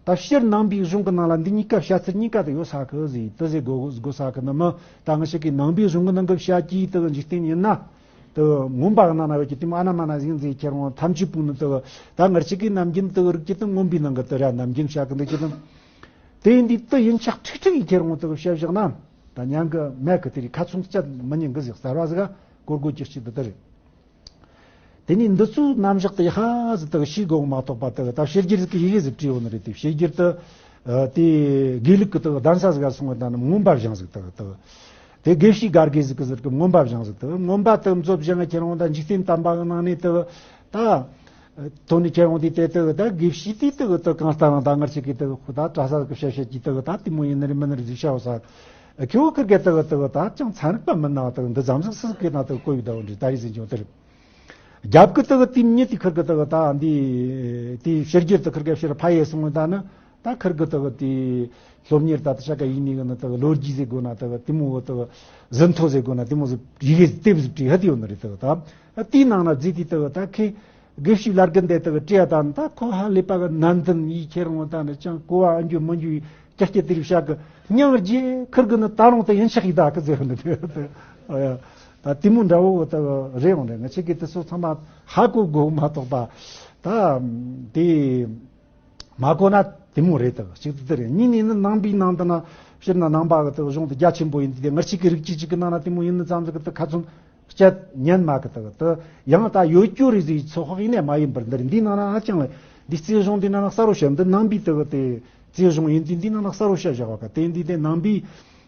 ད་སྤྱིར་ནང་པའི་གཞུང་གི་ནང་ལ་འདི་གཉིས་ཀ་བཤད་ཚུལ་གཉིས་ཀ་དེ་ཡོད་ས་གི་ཟེར། དེ་ཟེར་དགོས་དགོས་ས་གི་ནི་མི། ད་ང་ཞིག་གིས་ནང་པའི་གཞུང་གི་ནང་གི་བཤད་ཀྱི་དེ་གི་འཇིག་རྟེན་ཡིན་ན། དུ་མངོན་པ་གི་ནང་ན་ཡོད་ཀྱི་དེ་མོ་ཨ་ན་མ་ན་ཟིག་ཟིག་ཁྱེར་འོང་ཐམས་ཅད་པོ་ནི་དུ་ད་ང་ཅག་གི་ནམ་རྒྱུན་དུ་རིག་གི་དུ་མངོན་པའི་ནང་གི་དུ་ར་ནམ་རྒྱུན་བཤད་གི་འདུག་གི་དུ། དེ་ཡིན་དུས་དུ་ཡིན་ཆགས་ཁྲིག་ཁྲིག་ཡིན་ཁྱེར་འོང་དུ་བཤད་བཞག་ན་ད་ཉན་གི་མེད་གི། དེ་རིགས་ཁ་ཚོན་བཅད་མི་ཉན་གི་ཟིག་གསར་བ་ཟིག་ག་གོར་གོ་ཅིག་ཅིག་དུ་དུ་རེད། དེ་ནས་འདི་ཚོའི་རྣམ་གཞག་དེ་ཧ་ཟིག་དག་ཤེས་དགོས་མ་གཏོགས་པ་དག་ད་བཤད་རྒྱུད་ཟིག་གི་ཡི་གེ་ཟིག་བྲིས་ཡོད་ནི་རེད། དེ་བཤད་རྒྱུད་དུ་ཨ་དེ་དགེ་ལུགས་ཀྱི་དག་གདན་ས་ཟིག་ག་སོང་བ་ད་ནི་མངོན་པ་བཞེངས་ཟིག་དག་དག་དེ་དགེ་བཤེས་སྒར་དགེ་ཟིག་གི་ཟིག་གི་མངོན་པ་བཞེངས་ཟིག་དག་མངོན་པ་དག་མཛོད་བཞེངས་ང་ཁྱེར་འོང་ད་འཇིག་རྟེན་དམ་པ་གི་ནང་ནས་དག་ད་ཐོན་ནས་ཁྱེར་འོང་དེ་དེ་དག་ད་དགེ་བཤེས་དེ་དག་དག་གང་ལྟར་ན་ད་ང་ཅག་གི་དག་ཁོ་ད་གྲྭ་ས་གི་བཤད་བཤད་ཀྱི་དག་ད་དེ་མོ་ཡིན་ནི་རེད་མིན་ནི་རེད་ཟིག་བཤད་བ་ས་ཁྱེའུ་ཁིར་གེ་དག་དག་ད་ཅང་ཚན་རིག་པ་མིན་ན་དག་འདི་ཙམ་ཟིག་སི་གི་ན་དག་གོ་ཡི་ད་འོ་འདྲི་ད་རེས་ཟིན་ཀྱང་དེ་རེད། རྒྱབ་ཀྱི་དག་དེ་མྱི་དེ་ཁིར་གི་དག་ད་འདི་དེ་ཕྱི་རྒྱལ་དུ་ཁིར་གི་ཕྱིར་ཕ་ཡེ་སོང་བ་ད་ནི་ད་ཁིར་གི་དག་དེ་སློབ་གཉེར་ད་དུ་ཤ་ཀ་ཡིན་ནི་གི་ནི་དག་ལོ་རྒྱུས་ཟེར་དགོས་ན་དག་དེ་མོ་གི་དག་ཟིན་ཐོ་ཟེར་དགོས་ན་དེ་མོ་ཟིག་ཡི་གེ་དེབ་ཟིག་བྲིས་ཧ་དེ་ཡོད་ནི་རེད། དག་ད་དེའི་ནང་ན་རྫས་དེ་དག་ད་ཁི་དགེ་བཤེས་བླ་རྒན་དེ་དག་བྲིས་ཡ་ད་ནི་ད་ཁོ་ཧ་ལས་པ་གི་ནན་ཏན་ཡིས་ཁྱེར་འོང་ད་ནི་ཅང་གོ་བ་ཨ་འགྱོ་མི་འགྱོ་ཡི་ཀྱ་ཀྱ་དེ་རིགས་བཤད་གི་སྙིང་རྗེ་ཁིར་གི་ནི་ད་རུང་དེ་ཡིན་ཆགས་ཡི་ད་གི་ཟེར་ནི་དེ་ཨ་ཡ། ད་དེ་མོ་འདྲ་བོ་ད་རེད་འོང་རེད། ང་ཅག་གི་དེ་ཚོ་ཚང་མ་ཧ་གོ་དགོས་མ་གཏོགས་པ་ད་དེ་མ་གོ་ན་དེ་མོ་རེད། ད་གཅིག་ཏུ་དེ་རེད། གཉིས་ནས་ནི་ནང་པའི་ནང་དུ་ན་སྤྱིར་ན་ནང་པ་གི་ད་གཞུང་དེ་རྒྱ་ཆེན་པོ་ཡིན་དུས་དེ་ང་ཅག་གི་རིགས་གཅིག་གཅིག་གི་ནང་ན་དེ་མོ་ཡིན་ནི་ཙམ་ཟིག་གི་ད་ཁ་ཚོན་བཅད་ཉན་མ་གི་ད་གི་ད་ཡང་ད་ཡོད་རྒྱུ་རེད་ཟིག་ཚོད་དཔག་ཡིན་ནས་མ་ཡིན་པར་འདིར་འདི་ནང་ན་ཧ་ཅང་ལ་འདི་རྩིས་གཞུང་འདི་ནང་ན་གསལ་བོ་བཤད། འདི་ནང་པའི་ད་གི་དེ་རྩིས་གཞུང་ཡིན་དུས་འདི་ནང་ན་གསལ་བོ་བཤད་བཞག་པ་ག་དེ་འདི་དེ་ནང་པའི་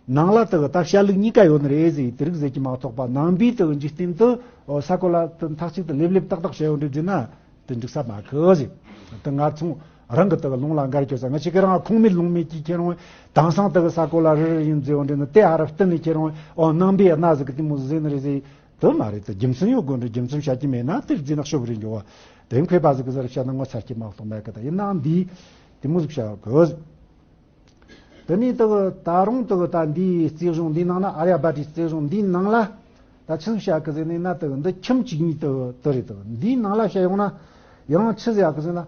ནང་ལ་དག་ད་བཤད་ལུགས་གཉིས་ཀ་ཡོད་ནི་རེད་ཟེར་དེ་རིགས་ཟེར་གྱི་མ་གཏོགས་པ་ནང་པའི་དག་འཇིག་རྟེན་དུ་ས་གོ་ལ་དུ་མཐའ་གཅིག་ཏུ་ལེབ་ལེབ་ཏག་ཏག་བཤད་ཡོད་འདྲ་ཟེར་ན་དེ་འགྲིག་ས་མ་གི་ཟེར། དེ་ང་ཚོ་རང་གི་དག་ལུང་ལ་འགལ་གྱི་ས་ང་ཅག་གི་རང་ཁུངས་མེད་ལུང་མེད་ཀྱི་ཁྱེར་འོང་དེང་སང་དག་ས་གོ་ལ་རི་རི་ཡིན་ཟེར་ཡོད་འདྲ་ན་དེ་ཧ་ར་བསྟན་ནས་ཁྱེར་འོང་ཨོ་ནང་པའི་གནའ་ཟིག་གི་དེ་མོ་ཟིག་ཟེར་ནི་རེད་ཟེར་དེ་མ་རེད། དེ་རྒྱུ་མཚན་ཡོད་དགོས་འདྲ་རྒྱུ་མཚན་བཤད་ཀྱི་མེད་ན་དེ་རྫིས་ནག་ཤོབ་རེད་འགྱོ་བ་དེ་མཁས་པ་ཟིག་གི་ཟེར་བཤད་ན་ངོ་ཚ་གྱི་མ་གཏོགས་མེད་གི། ད་ཡིན་ནའང་འདི་དེ་མོ་ཟིག་བཤད་གི་ཟེར། དེ་ནས་དག་ད་རུང་དག་ད་འདིའི་རྩིས་གཞུང་འདིའི་ནང་ན་ཨཱརྱ་བྷ་ཏའི་རྩིས་གཞུང་འདིའི་ནང་ལ་ད་ཆི་ཟིག་བཤད་གི་ཟེར་ནས་ན་དག་འདི་ཁྱིམ་གཅིག་གཉིས་དག་དེ་རེད། དག་འདིའི་ནང་ལ་བཤད་ཡོང་ན་ཡང་ཆི་ཟིག་ཡག་གི་ཟེར་ན་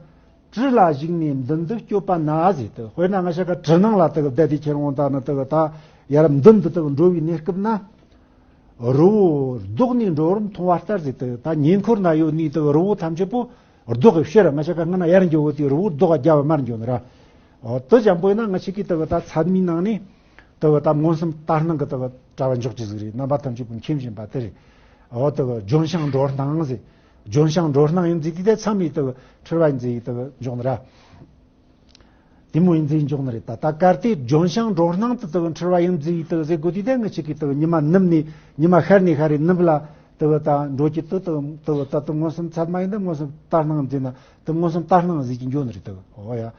གྲུ་ལ་བཞུགས་ནས་མདུན་དུ་སྐྱོད་པ་ན་ཟེར། དག་དཔེར་ན་ང་ཅག་གི་གྲུ་ནང་ལ་དག་བསྡད་དེ་ཁྱེར་འོང་ད་ནི་དག་ད་ཡར་མདུན་དུ་དག་འགྲོ་བའི་གནས་སྐབས་ན། རི་བོ་ལྡོག་ནས་འགྲོ་བར་མཐོང་བ་ལྟར་ཟེར་དུས་ད་ཉེ་འཁོར་ན་ཡོད་ནི་དུ་རི་བོ་ཐམས་ཅད་པོ་རྡོ་གི་ཕྱིར་ང་ཅག་ག་སྔ་ན་ཡར་འགྱོ་བོ་དེ་རི་བོ་རྡོ་ག་རྒྱབ་བ་མར་འགྱོ་ནི་ར། འོ་དུ་ཅན་པོ་ཡིན་ན་ང་ཅག་གི་དུ་གི་ད་ཚད་མའི་ནང་ནས་དུ་གི་ད་མངོན་སུམ་ལྟར་སྣང་གི་དུ་གི་གྲྭ་བ་འཇོག་ཅི་ཟིག་རེད། རྣམ་པ་ཐམས་ཅད་པོ་མཁྱེན་བཞིན་པ་དེ་རེད། འོ་དུ་གི་ལྗོན་ཤིང་འགྲོ་སྣང་ཟེར། ལྗོན་ཤིང་འགྲོ་སྣང་ཡིན་ཟིག་དེ་ད་ཚད་མའི་དུ་གི་འཁྲུལ་བ་ཡིན་ཟིག་དུ་གི་འཇོག་ནི་ར། དེ་མོ་ཡིན་ཟིག་འཇོག་ནི་རེད། ད་ད་གལ་ཏེ་ལྗོན་ཤིང་འགྲོ་སྣང་དུ་དག་འཁྲུལ་བ་ཡིན་ཟིག་དག་ཟེར་དགོས་དུས་ད་ང་ཅག་གི་དག་ཉི་མ་ནུབ་ནས་ཉི་མ་ཤར་ནས་ཤར་རེ་ནུབ་ལ་དག་ད་འགྲོ་གི་དུ་དག་དག་ད་དུ་མངོན་སུམ་ཚད་མ་ཡིན་ད་མངོན་སུམ་ལྟར་སྣང་ཟེར་ན་དུ་མངོན་སུམ་ལྟར་སྣང་ཟེར་གྱི་འགྱོ་ནི་རེད། དག་འོ་ཡ།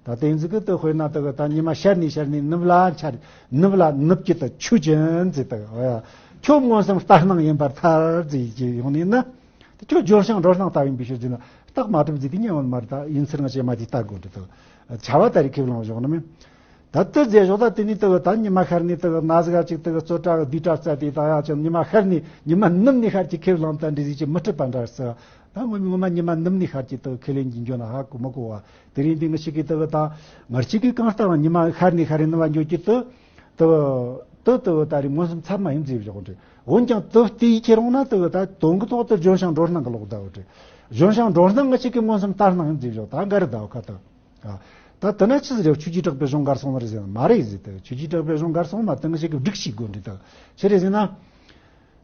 ད་དེ་ཟིག་གི་དུ་དཔེར་ན་དག་ད་ཉི་མ་ཤར་ནས་ཤར་ནས་ནུབ་ལ་འཆར་ནུབ་ལ་ནུབ་ཀྱི་དུ་ཆོས་ཅན་ཟེར་དག་འོ་ཡ། ཁྱོད་མངོན་སུམ་ལྟར་སྣང་ཡིན་པར་ཐལ་ཟེར་གྱི་ཡོང་ནས་ན། དེ་ཁྱོད་ལྗོན་ཤིང་འགྲོ་སྣང་ལྟ་བུ་ཡིན་པའི་ཕྱིར་ཟེར་ན་རྟགས་མ་གྲུབ་ཟིག་དེ་ཉན་ཡོང་མ་རེད། ད་ཡིན་ཚུལ་ང་ཅག་མ་དེ་ལྟ་དགོས་འདྲི་དུ་བྱ་བ་ད་རེ་ཁེབས་ལངས་བཞག་ནི་མིན། ད་དུ་རྫས་བཞག་ད་དེ་ནས་དུ་ད་ཉི་མ་ཤར་ནས་དུ་ན་ཟིག་ག་ཅིག་དུ་རྩོད་གྲྭ་གི་བསྡུས་གྲྭ་རྩ་དེ་ད་ཡ་ཅིག་ཉི་མ་ཤར་ནས་ཉི་མ་ནུབ་ནས་ཤར་གྱི་ཁེབས་ལངས་ད་འདྲི་ཟིག་ཅིག་མི་འཁྲིད་པ་འདྲ་ཟེར། ད་ངོ་མ་ངོ་མ་ཉི་མ་ནུབ་ནས་ཤར་གྱི་དུ་ཁས་ལེན་གྱི་འགྱོ་ན་ཧ་གོ་མི་གོ་བ་དེ་རིང་འདི་ང་ཅག་གི་དུ་ད་ང་ཅག་གི་གང་ལྟར་ཉི་མ་ཤར་ནས་ཤར་རེ་ནུབ་བ་འགྱོ་གི་དུ་དུ་དུ་དུ་ད་རེ་མངོན་སུམ་ཚད་མ་ཡིན་ཟེར་བཞག་འདྲི། འོན་ཀྱང་དུ་དེ་ཡི་ཁྱེར་འོང་ན་དུ་ད་དོན་གྱི་ཐོག་ཏུ་ལྗོན་ཤིང་འགྲོ་སྣང་གི་ལོག་ཟླ་བ་དེ། ལྗོན་ཤིང་འགྲོ་སྣང་ང་ཅག་གི་མངོན་སུམ་ལྟར་སྣང་ཡིན་ཟེར་བཞག་ད་འགའ་རེ་ཟླ་བ་ཁ་ད། ད་དེ་ན་ཆི་ཟེར་ཆོས་ཀྱི་གྲགས་པའི་གཞུང་གར་སོང་ནི་རེད་ཟེར་ན་མ་རེད་ཟེར་དུ་ཆོས་ཀྱི་གྲགས་པའི་གཞུང་གར་སོང་མ་དུ་ང་ཅག་གི་སྒྲིག་ཤིག་དགོས་འདྲི་དུ་ཆི་རེད་ཟེར་ན།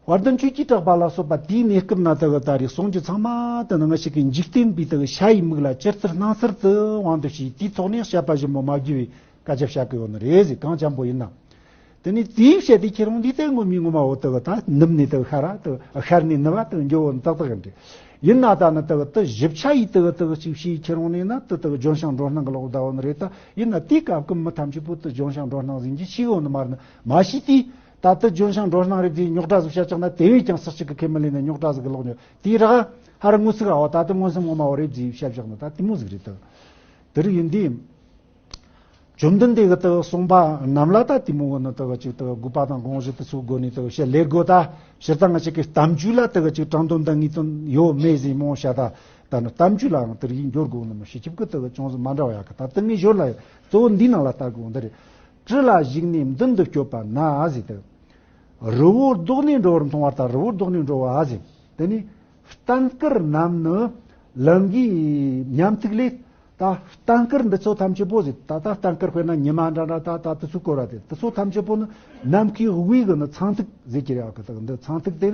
དཔལ་ལྡན་ཆོས་ཀྱི་གྲགས་པ་ལ་སོགས་པ་དེའི་གནས་སྐབས་ན་དུ་ད་རེ་གསུང་རྒྱུ་ཚང་མ་དུ་ནི་ང་ཅག་གི་འཇིག་རྟེན་པའི་དུ་ཤ་ཡི་མིག་ལ་ཇི་ལྟར་སྣང་ཚུལ་དུ་དབང་དུ་བྱས་དེའི་ཐོག་ནས་བཤད་པ་ཞིབ་མོ་མ་བགྱི་བའི་སྐད་ཆ་བཤད་གི་ཡོད་ནི་རེད་ཟེར། གང་ཅན་པོ་ཡིན་ན། དེ་ནས་དེའི་བཤད་དེ་ཁྱེར་འོང་འདི་ལྟ་ངོ་མའི་ངོ་མ་འོ་དག་ད་ནུབ་ནས་དག་ཤར་ར་དག་ཤར་ནས་ནུབ་བ་དག་འགྱོ་འོ་ཏག་ཏག་ཡིན་ཏེ། ཡིན་ན་ད་ནི་དག་དུ་ཞིབ་ཆ་ཡིས་དག་དག་ཅིག་ཤེས་ཁྱེར་འོང་ནས་ན་དུ་དག་ལྗོན་ཤིང་འགྲོ་སྣང་གི་ལོག་ད་འོ་ནི་རེད། ད་ཡིན་ན་དེའི་སྐབས་ཀྱི་མི་ཐམས་ཅད་པོ་དུ་ལྗོན་ཤིང་འགྲོ་སྣང་ཟིན་གྱི་ཤེས་འོ་ནི་མ་རེད། མ་ཤེས་དུས་ད་དུ་ལྗོན་ཤིང་འགྲོ་སྣང་རེད་ཟེར་རྙོག་དྲ་ཟིག་བཤད་ཀྱང་ན་དེ་བས་ཀྱང་སུ་གཅིག་གི་ཁས་མི་ལེན་ནས་རྙོག་དྲ་ཟིག་གི་ལོག་ཉོ་དེའི་རག་ཧ་ར་ངོ་ཚིག་ཨ་བ་ད་དུ་མངོན་སུམ་ངོ་མ་འོ་རེད་ཟེར་བཤད་བཞག་ན་ད་དེ་མོ་ཟིག་རེད། ད་དེ་རིགས་ཡིན་དུས། བཅོམ་ལྡན་འདས་ཀྱིས་དེ་གསུངས་པ་རྣམས་ལ་ད་དེ་མོ་གི་ནི་དེ་གི་ཅིག་དེ་གི་དགོས་པ་དང་དགོངས་གཞི་དེ་ཚོའི་སྒོ་ནས་དེ་གི་བཤད་ལས་དགོས། ད་སྤྱིར་བཏང་ང་ཅག་གི་གཏམ་རྒྱུད་ལ་དེ་གི་ཅིག་དྲང་དོན་དང་ངེས་དོན་ཡོད་མེད་ཟེར་མང་བཤད། ད་ད་ནི་གཏམ་རྒྱུད་ལའང་དེ་རིགས་འགྱུར་དགོས་ནི་མི་ཤེས། ཁྱབ་ཀྱི་དེ་གི་ཅུང་ཟད་མ་འདྲ་བ་ཡག་གི། ད་དེ་ངས་ཞོར་ལ་གཙོ་བོ་འདིའི་ནང་ལ་ལྟ་དགོས་འདི་རེད། གྲུ་ལ་བཞུགས་ནས་མདུན་དུ་སྐྱོད་པ་ན་ཟེར། དེ་རི་བོ་ལྡོག་ནས་འགྲོ་བར་མཐོང་བ་ལྟར། རི་བོ་ལྡོག་ནས་འགྲོ་བ་ཟེར། དེ་ནས་བསྟན་དཀར་རྣམས་ནི་ལང་ཀའི་ཉམ་ཐིག་ལས། ད་བསྟན་དཀར་འདི་ཚོ་ཐམས་ཅད་པོ་ཟེར། ད་ད་བསྟན་དཀར་དཔེར་ན་ཉི་མ་འདྲ་འདྲ་ད་ད་དེ་ཚོ་སྐོར་བ་དེ་དེ་ཚོ་ཐམས་ཅད་པོ་ནི་ནམ་མཁའི་དབུས་ཀྱི་ནི་ཚངས་ཐིག་ཟེར་གྱི་རེད་བ། གི་དེ་འདི་ཚངས་ཐིག་དེ་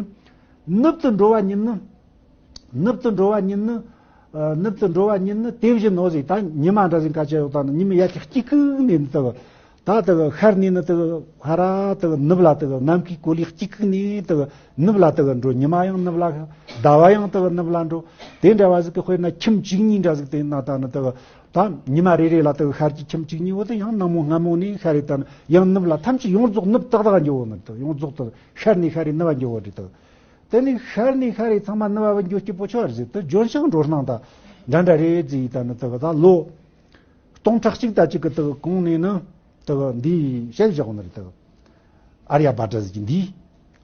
ནུབ་ཏུ་འགྲོ་བ་ཉིད་ནི། ནུབ་ཏུ་འགྲོ་བ་ཉིད་ནི། ཨ། ནུབ་ཏུ་འགྲོ་བ་ཉིད་ནི་དེ་བཞིན་ནོ་ཟེར། ད་ཉི་མ་འདྲ་ཟིག་ག་ཅི་ཡོད་ད་ནི་ཉི་མ་ཡར་གྱི་དཀྱིལ་ཁུག་ནས་ནི་དེ་གི། ད་དེ་གི་ཤར་ནས་ནི་དེ་གི་ཧ་ར་དེ་གི་ནུབ་ལ་དེ་གི་ནམ་མཁའི་གོ་ལའི་དཀྱིལ་ཁུག་ནས་དེ་གི་ནུབ་ལ་དེ་གི་འགྲོ། ཉི་མ་ཡང་ནུབ་ལ། ཟླ་བ་ཡང་དེ་གི་ནུབ་ལ་འགྲོ། དེ་འདྲ་བ་ཟིག་གི་དཔེར་ན་ཁྱིམ་བཅུ་གཉིས་འདྲ་ཟིག་དེ་ན་ད་ནི་དེ་གི་ད་ཉི་མ་རེ་རེ་ལ་དེ་གི་ཤར་གྱི་ཁྱིམ་བཅུ་གཉིས་བོ་དེ་ཡང་ནངས་མོ་སྔ་མོ་ནས་ཤར་རེ་ད་ནི་ཡང་ནུབ་ལ་ཐམས་ཅད་ཡོངས་རྫོགས་ནུབ་ཏག་ཏག་འགྱོ་བོ་ནི་དེ་ཡོངས་རྫོགས་དེ་ཤར་ནས་ཤར་རེ་ནུབ་བ་འགྱོ་བོ་རེད་དེ། དེ་ནས་ཤར་ནས་ཤར་རེ་ཚང་མ་ནུབ་བ་འགྱོ་སྐྱིད་པོ་ཆོག་རེད་ཟེར། དེ་ལྗོན་ཤིང་འགྲོ་སྣང་དང་འདྲ་འདྲ་རེད་ཟེར། ད་ནི་དེ་གི་ད་ལོ་སྟོང་ཕྲག་གཅིག་དང་གཅིག་གི་དེ་གི་གོང་ནས་ནི་དེ་གི་འདི་བཤད་བཞག་ནི་རེད། དེ་གི་ཨརྱ་བྷ་ཏྲ་ཟེར་གྱི་འདི།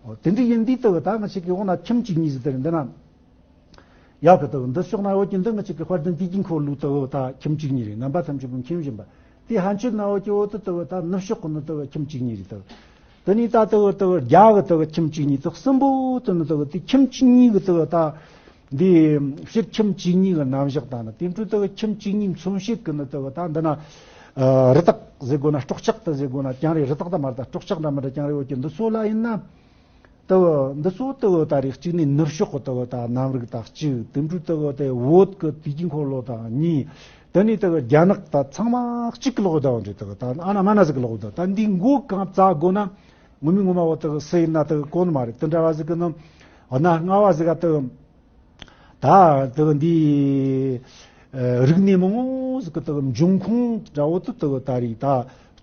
འོ་དེ་འདྲ་ཡིན་དུས་དེ་གི་ད་ང་ཅག་གི་འོག་ན་ཁྱིམ་གཅིག་གཉིས་ཟེར་དེ་རེད། འདི་ན་ཡག་གི་དེ་གི་འདི་ཕྱོགས་ན་འོག་གི་འདི་ང་ཅག་གི་དཔལ་ལྡན་དུས་ཀྱི་འཁོར་ལོའི་དེ་གི་ད་ཁྱིམ་གཅིག་གཉིས་རེད། རྣམ་པ་ཐམས་ཅད་པོ་མཁྱེན་བཞིན་པ། དེ་ཕན་ཆད་ན་འོག་གི་འོག་ཏུ་དེ་གི་ད་ནུབ་ཕྱོགས་གི་ནི་དེ་གི་ཁྱིམ་གཅིག་གཉིས་རེད། དེ་གི་དེ་ནས་ད་དེ་གི་དེ་གི་རྒྱ་གི་དེ་གི་ཁྱིམ་གཅིག་གཉིས་དེ་གསུམ་པོ་དེ་ནི་དེ་གི་དེ་ཁྱིམ་གཅིག་གཉིས་གི་དེ་གི་ད་འདི་ཕྱིར་ཁྱིམ་གཅིག་གཉིས་གི་རྣམ་གཞག་དང་ནི་དེ་འཕྲོ་དེ་གི་ཁྱིམ་གཅིག་གཉིས་མཚོན་བྱེད་གི་ནི་དེ་གི་ད་འདི་ན་ཨ་རི་དྭགས་ཟེར་དགོས་ན་སྲོག་ཆགས་དེ་ཟེར་དགོས་ན་ཀྱང་རེད། རི་དྭགས་དེ་མ་རེད། ད་སྲོག་ཆགས་འདྲ་མི་འདྲ་ཀྱང་རེད། འོག་གི་འདི་ཚོ་ལ་ཡིན་ན། དེ་གི་འདི་ཚོ་དེ་གི་ད་རེས་གཅིག་ནས་ནུབ་ཕྱོགས་གི་དེ་གི་ད་གནམ་རིག་དང་གཅིག་དེ་འཕྲོ་དེ་གི་དེ་བོད་གི་དུས་ཀྱི་འཁོར་ལོ་དང་གཉིས། དེ་ནས་དེ་གི་རྒྱ་ནག་ད་ཚང་མ་གཅིག་གི་ལོག་ད་བ་འདྲ། དེ་གི་ད་ཨ་ན་མ་ན་ཟིག་གི་ལོག་ད། ད་འདི་མགོ་གང་བཙལ་དགོས་ན་ངོ་མའི་ངོ་མ་བོ་དེ་གི་སུ་ཡིན་ན་དེ་གི་གོ་ནི་མ་རེད། དེ་འདྲ་བ་ཟིག་གི་ནི་ཨ་ན་སྔ་བ་ཟིག་ག་དེ་གི་ད་དེ་གི་འདི་ཨ་རིག་གནས་མང་བོ་ཟིག་གི་དེ་གི་འབྱུང་ཁུངས་འདྲ་བོ་དེ་དེ་གི་ད་རེས་ད་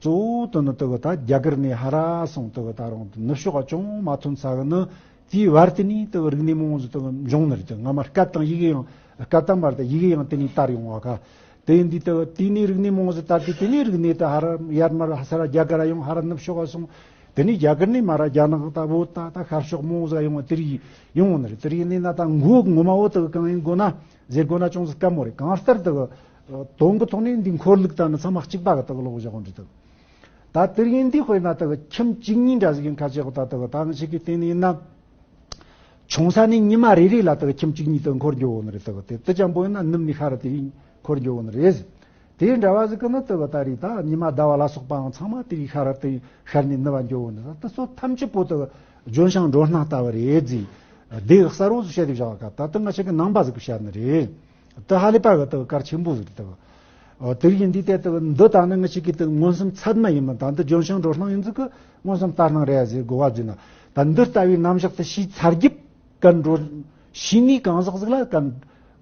གཙོ་བོ་དེ་ནི་དེ་གི་ད་རྒྱ་གར་ནས་ཧ་ར་སོང་། དེ་གི་ད་རུང་ནུབ་ཕྱོགས་ག་ཅུང་མ་ཐོན་ས་གི་ནི་དེའི་བར་དེ་ནས་དེ་གི་རིག་གནས་མང་བོ་ཟིག་དེ་གི་འབྱུང་ནི་རེད། དེ་སྔ་མ་སྐད་དང་ཡི་གེ་ཡང་སྐད་དང་མ་རེད། ད་ཡི་གེ་ཡང་དེ་ནས་དར་ཡོང་བ་ག། དེ་ཡིན་དུས་དེ་གི་དེ་ནས་རིག་གནས་མང་བོ་ཟིག་དར་དུས་དེ་ནས་རིག་གནས་དེ་ཧ་ར་ཡར་མར་ཧ་ས་ར་རྒྱ་གར་ར་ཡོང་། ཧ་ར་ནུབ་ཕྱོགས་ག་སོང་། དེ་ནས་རྒྱ་གར་ནས་མར་རྒྱ་ནག་ད་བོད་ད་ད་ཤར་ཕྱོགས་མོ་ཟིག་ཡོང་བ་དེ་རིགས་ཡོང་བ་ནི་རེད། དེ་རིགས་ཡིན་ན་ད་མགོ་ངོ་མ་བོ་དེ་གི་གང་ཡིན་དགོས་ན་ཟེར་དགོས་ན་ཅུང་ཟད་དཀའ་མོ་རེད། གང་ལྟར་དེ་གི་དོན་གི་ཐོག་ནས་འདི་འཁོར་ལུགས་ད་ནི་ཚང་མ་གཅིག་པ་གི་དེ་གི་ལོག་བཞག་འདྲ། དེ་གི་ད་དེ་རིགས་ཡིན་དུས་དཔེར་ན་དེ་གི་ཁྱིམ་གཅིག་གཉིས་འདྲ་ཟིག་ཡིན་ཁ་ཆེ་གི་ད་དེ་གི་ད་ང་ཅག་གི་སྟེང་ནས་ཡིན་ན། ཆུང་ས་ནས་ཉི་མ་རེ་རེ་ལ་དེ་གི་ཁྱིམ་གཅིག་གཉིས་དེ་འཁོར་འགྱོ་བོ་ནི་རེད། དེ་གི་དེ་དེ་ཅན་པོ་ཡིན་ན་ནུབ་ནས་ཤར་ར་དེ་རིང་འཁོར་འགྱོ་བོ་ནི་རེད། དེ་འདྲ་བ་ཟིག་གི་ནི་དེ་གི་ད་རེས་ད་ཉི་མ་ཟླ་བ་ལ་སོགས་པའང་ཚང་མ་དེ་རིང་ཤར་ར་དེ་ཤར་ནས་ནུབ་བ་འགྱོ་བོ་ནི་རེད། དེ་ཚོ་ཐམས་ཅད་པོ་དེ་གི་ལྗོན་ཤིང་འགྲོ་སྣང་ལྟ་བུ་རེད་ཟེར། དེ་གི་གསལ་བོ་ཟིག་བཤད་དེ་བཞག་ག། ད་དེ་ང་ཅག་གི་ནང་པ་ཟིག་གི་བཤད་ནི་རེད། དེ་ཧ་ལས་པ་གི་དེ་གི་གལ་ཆེན་པོ་ཟིག་རེད། དེ་གི་ཨོ་དེ་རིགས་ཡིན་དུས་དེ་དེ་གི་འདི་ད་ནི་ང་ཅག་གི་དེ་གི་མངོན་སུམ་ཚད་མ་ཡིན་མིན། ད་འདི་ལྗོན་ཤིང་འགྲོ་སྣང་ཡིན་ཟིག་གི་མངོན་སུམ་ལྟར་སྣང་རེད་ཟེར་དགོས་པ་ཟིག་ན། ད་འདི་ལྟ་བུའི་རྣམ་གཞག་དེ་ཤེས་ཚར་རྒྱུ་གི་འགྲོ། ཤེས་ནི་གང་ཟག་ཟིག་ལ་ག་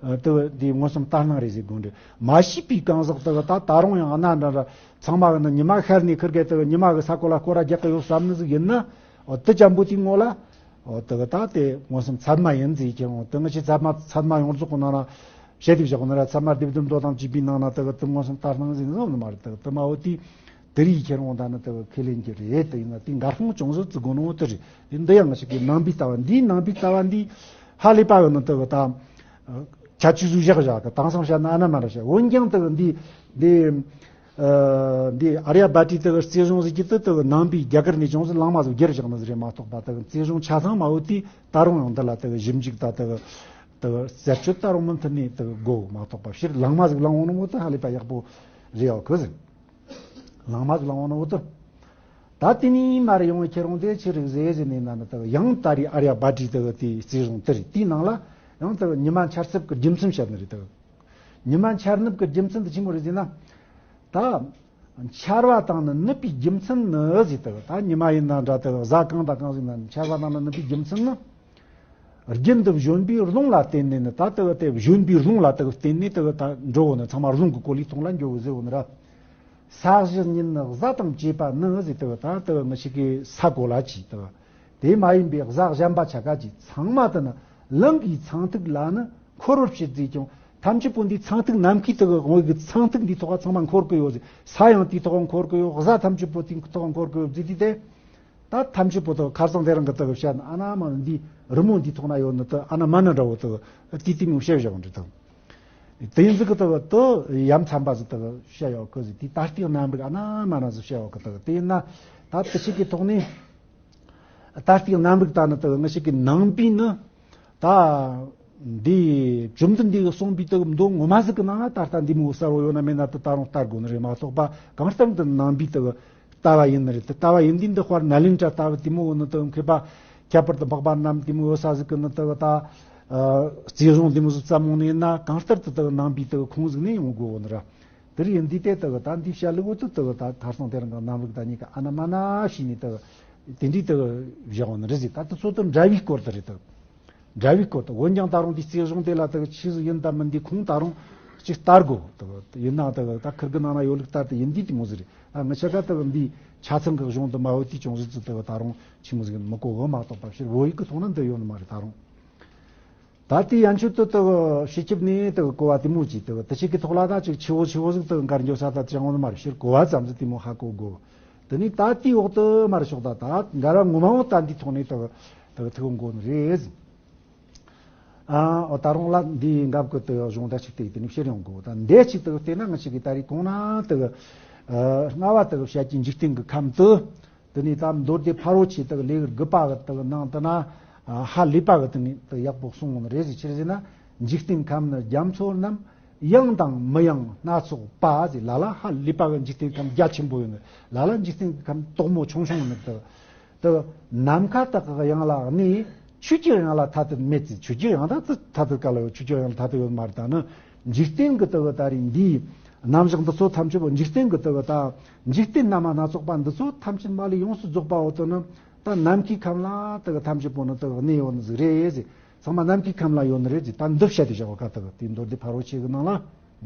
དེ་གི་འདི་མངོན་སུམ་ལྟར་སྣང་རེད་ཟེར་དགོས་འདྲ། མ་ཤེས་པའི་གང་ཟག་དེ་གི་ད་ད་རུང་ཡང་ཨ་ན་འདྲ་འདྲ་ཚང་མ་གི་ནི་ཉི་མ་ཤར་ནས་ཁིར་གེ་དེ་གི་ཉི་མ་གི་ས་གོ་ལ་སྐོར་ར་རྒྱག་གི་ཡོད་བསམ་ནི་ཟིག་ཡིན་ན། ཨོ་དེ་ཅན་པོ་དེའི་ངོ་ལ། ཨོ་དེ་གི་ད་དེ་མངོན་སུམ་ཚད་མ་ཡིན་ཟེར་ཁྱེར་འོང་། དེ་ང་ཅག་ཚད་མ་ཚད་མ་ཡོངས་རྫོགས་གི་ནང་ན་བཤད་དེ་བཞག་གི་ནི་ར། ཚད་མ་སྡེ་བདུན་མདོ་དང་བཅས་པའི་ནང་ན་དེ་གི་དེ་མངོན་སུམ་ལྟར་སྣང་ཟེར་ནི་ཟིག་ནི་མ་རེད། དེ་གི་དེ་མ་འོ་དེ་དེ་རིགས་ཁྱེར་འོང་ད་ནི་དེ་གི་ཁས་ལེན་གྱི་རེད། དེ་ཡིན་ན་དེ་འགལ་སྲུང་ཅུང་ཟད་བརྩི་དགོས་ནོ་དེ་རེད། དེ་འདི་ཡང་ང་ཅག་གི་ནང་པའི་ལྟ་བ་འདི། ནང་པའི་ལྟ་བ་འདི་ཧ་ལས་པ་གི་ནི་དེ་གི་ད་ཁྱད་ཆོས་ཟིག་བཞག་བཞག་གི། དེང་སང་བཤད་ན་ཨ་ན་མ་ན་བཤད། འོན་ཀྱང་དེ་གི་འདི་འདི། ཨ་འདི་ཨརྱ་བྷ་ཏི་དེ་གི་རྩིས་གཞུང་ཟེར་གྱི་དེ་དེ་གི་ནང་པའི་རྒྱ་གར་ནས་ཅུང་ཟད་ལངས་མ་ཟིག་བསྒྱུར་བཞག་ནི་ཟིག་རེད་མ་གཏོགས་པ། དེ་གི་རྩིས་གཞུང་ཆ་ཚང་མ་བོ་དེ་ད་རུང་ཡང་འདི་ལ་དེ་གི་ཞིབ་འཇུག་ད་དེ་གི་དེ་གི་རྩད་གཅོད་ད་རུང་མུ་མཐུད་ནས་དེ་གི་དགོས་མ་གཏོགས་པ། ཕྱིར་ལངས་མ་ཟིག་ལངས་འོང་ནི་བོ་དེ་ཧ་ལས་པ་ཡག་པོ་རེད་ཡོད་གི་ཟིག། ལངས་མ་ཟིག་ལངས་འོང་ནི་བོ་དེ། ད་དེ་ནས་མར་ཡོང་བའི་ཁྱེད་རང་དེ་ཆི་རིགས་ཟེར་ཟེར་ནས་ན་ནི་དེ་གི་ཡང་ད་རེས་ཨརྱ་བྷ་ཏི་དེ་གི་དེའི་རྩིས་གཞུང་དེ་རེད། དེའི་ནང་ལ་ཡང་དེ་གི་ཉི་མ་འཆར་ཚབ་ཀྱི་རྒྱུ་མཚན་བཤད་ནི་རེད། དེ་གི་ཉི་མ་འཆར་ནུབ་ཀྱི་རྒྱུ་མཚན་དེ་ཆི་མོ་རེད་ཟེར་ན། ད་འཆར་བ་དང་ནི་ནུབ་པའི་རྒྱུ་མཚན་ནི་ཟེར། དེ་གི་ད་ཉི་མ་ཡིན་ན་འདྲ། དེ་གི་གཟའ་གང་དང་གང་ཟེར་ན་འཆར་བ་དང་ནི་ནུབ་པའི་རྒྱུ་མཚན་ནི། རྒྱུན་དུ་བཞོན་པའི་རླུང་ལ་བརྟེན་ནས་ནི། ད་དེ་གི་དེ་བཞོན་པའི་རླུང་ལ་དེ་གི་བརྟེན་ནས་དེ་གི་ད་འགྲོ་བོ་ནི་ཚང་མ་རླུང་གི་གོ་ལའི་ཐོག་ལ་འགྱོ་བོ་ཟེར་བོ་ནི་ར། ས་གཞི་ཉིད་ནི་གཟའ་དང་བཅས་པ་ནི་ཟེར། དེ་གི་ད་དེ་གི་ང་ཅག་གི་ས་གོ་ལ་ཅིག་དེ་གི་དེ་མ་ཡིན་པའི་གཟའ་གཞན་པ་ཆ་ག་ཅིག་ཚང་མ་དེ་ནི་ལང་ཀའི་ཚངས་ཐིག་ལ་ནི་འཁོར་བར་བྱེད་ཟེར་ཀྱང་། ཐམས་ཅད་པོ་འདི་ཚངས་ཐིག་ནམ་མཁའི་དེ་གི་འོག་གི་ཚངས་ཐིག་འདི་ཐོག་ཚང་མ་འཁོར་གི་ཡོད་ཟེར། ས་ཡང་དེའི་ཐོག་འཁོར་གི་ཡོད། གཟའ་ཐམས་ཅད་པོ་དེའི་ཐོག་འཁོར་གི་ཡོད་ཟེར་དུས་དེ། ད་ཐམས་ཅད་པོ་དེ་ཁ་སང་དེ་རིང་གི་དེ་གི་བཤད་ན་ཨ་ན་མ་ན་འདི་རི་མོ་འདི་ཐོག་ན་ཡོད་ནི་དེ་ཨ་ན་མ་ན་འདྲ་བོ་དེ་གི་དེ་དེ་མོ་བཤད་བཞག་འདྲ་དང་། དེ་ཡིན་ཟིག་གི་དེ་གི་དེ་ཡ་མཚན་པ་ཟིག་དེ་གི་བཤད་ཡོད་གི་ཟིག། དེ་ད་ལྟའི་གནམ་རིག་ཨ་ན་མ་ན་ཟིག་བཤད་ཡོད་གི། དེ་གི་དེ་ཡིན་ན་ད་དེ་ཞིག་གི་ཐོག་ནས་ད་ལྟའི་གནམ་རིག་ད་ནི་དེ་གི་ང་ཅག་གི་ནང་པའི་ནི། ད་འདི་བཅོམ་ལྡན་འདས་ཀྱིས་གསུངས་པའི་དག་མདོ་ངོ་མ་ཟིག་གི་ནང་ད་ལྟ་འདི་མོ་གསལ་བོ་ཡོད་ན་མེད་ན་དེ་ད་རུང་ལྟ་དགོས་ནི་རེད་མ་གཏོགས་པ། གང་ལྟར་འདི་ནང་པའི་དག་ལྟ་བ་ཡིན་ནི་རེད། དེ་ལྟ་བ་ཡིན་དུས་འདི་དཔལ་ནཱ་ལེནྡྲ་ལྟ་བུ་དེ་མོ་ཡོད་ནི་དག་མཁས་པ་ཁྱད་པར་དུ་འཕགས་པ་རྣམས་དེ་མོ་ཡོད་ས་ཟིག་གི་ནི་དག་ད་རྩིས་གཞུང་དེ་མོ་ཟིག་བརྩམས་འོང་ནི་ཡིན་ན། གང་ལྟར་དུ་དག་ནང་པའི་དག་ཁུངས་ཟིག་ནས་ཡོང་དགོས་བོ་ནི་ར། དེར་ཡིན་དུས་དེ་དག་ད་འདི་བཤད་ལུགས་བོ་དུ་དག་ད་ཐར་སོང་དེ་རང་གི་རྣམ་རིག་ད་གཉིས་ཀ་ཨ་ན་མ་ན་བྱས་ནས་དག་དེ་འདྲའི་དག་བཞག་འོང་ནི་རེད་ཟིག་ད་དུ་ཚོ་དུ་འདྲ་བའི་སྐོར་དུ་རེད་དག་འདྲ་བའི་སྐོར་དུ། འོན་ཀྱང་ད་རུང་འདི་རྩིས་གཞུང་དེ་ལ་དག་ཆི་ཟིག་ཡིན་དང་མིན་འདི་ཁུངས་ད་རུང་ཅིག་ལྟ་དགོས། དག་ཡིན་ན་དག་ད་ཁིར་གི་ནང་ན་ཡོད་ལུགས་ལྟར་དུ་ཡིན་དུས་དེ་མོ་ཟིག་རེད། ད་ངི་ཆ་ག་དག་འདི་ཆ་ཚང་གི་གཞུང་དུ་མ་ཡོད་དུས་ཅུང་ཟིག་ཙི་དག་ད་རུང་ཆི་མོ་ཟིག་མི་གོ་གི་མ་གཏོགས་པ། ཕྱིར་བོད་ཡིག་གི་ཐོག་ན་འདི་ཡོད་ནི་མ་རེད་ད་རུང་། ད་དེ་ཡན་ཆོད་དུ་དག་སྤྱི་ཁྱབ་ནས་དག་གོ་བ་དེ་མོ་ཅིག་དག་དེ་ཆེ་གི་ཐོག་ལ་ད་ཅིག་ཆེ་བོ་ཆེ་བོ་ཟིག་དག་འགལ་འགྱོ་ས་ད་ཅང་ཡོད་ནི་མ་རེད། ཕྱིར་གོ་བ་ཙམ་ཟིག་དེ་མོ་ཧ་གོ་དགོས། དེ་ནས་ད་དེའི་འོག་ཏུ་མར་ཕྱོགས་ད་ད་འགལ་བ་ངོ་མ་བོ་ད་འདིའི་ཐོག་ནས་དག་དག་ཐུག་འགོ་ནི་རེད། ཨ་ད་རུང་ལ་འདིའི་འགབ་ཀྱི་དག་གཞུང་ད་ཅིག་དེ་དེ་ནས་ཕྱིར་ཡོང་དགོས། ད་འདས་ཅིག་དག་བལྟས་ན་ང་ཅིག་གི་ད་རེས་གོང་ན་དག་ལྔ་བ་དག་བཤད་ཀྱི་འཇིག་རྟེན་གྱི་ཁམས་དུ། དེ་ནས་ད་མདོ་སྡེ་ཕ་རོལ་ཕྱིན་དག་ལེའུ་དགུ་པ་གི་དག་ནང་དུ་ན་ཧ་ལས་པ་གི་དེ་ནས་དག་ཡག་པོ་གསུངས་ནི་རེད་ཟེར། ཆི་རེད་ཟེར་ན། འཇིག་རྟེན་ཁམས་ནི་རྒྱ་མཚོ་རྣམས། ཡང་དང་མི་ཡང་སྣ་ཚོགས་པ་ཟེར། ལ་ལ་ཧ་ལས་པ་གི་འཇིག་རྟེན་ཁམས་རྒྱ་ཆེན་པོ་ཡོད་ནི། ལ་ལ་འཇིག་རྟེན་ཁམས་དོག་མོ་ཆུང་ཆུང་ནི་དག་དག་ནམ་མཁའ་དག་གི་ཡང་ལ་གནས། ཆོས་ཀྱི་ཡང་ལ་ཐ་དད་མེད་ཟེར། ཆོས་ཀྱི་ཡང་ད་ད་ཐ་དད་ག་ལ་ཡོད། ཆོས་ཀྱི་ཡང་ལ་ཐ་དད་ཡོད་མ་རེད། ད་ནི་འཇིག་རྟེན་གྱི་དག་ད་རེས་འདིའི་རྣམ་གཞག་འདི་ཚོ་ཐམས་ཅད་པོ། འཇིག་རྟེན་གྱི་དག་ད་འཇིག་རྟེན་རྣམ་པ་སྣ་ཚོགས་པ་འདི་ཚོ་ཐམས་ཅད་མ་ལས་ཡོངས་སུ་རྫོགས་པ་བོ་དེ་ནི་ད་ནམ་མཁའི་ཁམས་ལ་དག་ཐམས་ཅད་པོ་ནི་དག་གནས་ཡོད་ནི་ཟིག་རེད་ཟེར། ཚང་མ་ནམ་མཁའི་ཁམས་ལ་ཡོད་ནི་རེད་ཟེར། ད་འདི་བཤད་དེ་བཞག་པ་ཁ་དག་དེ་མདོ་སྡེ་ཕ་རོལ་ཕྱིན་གི་ནང་ལ།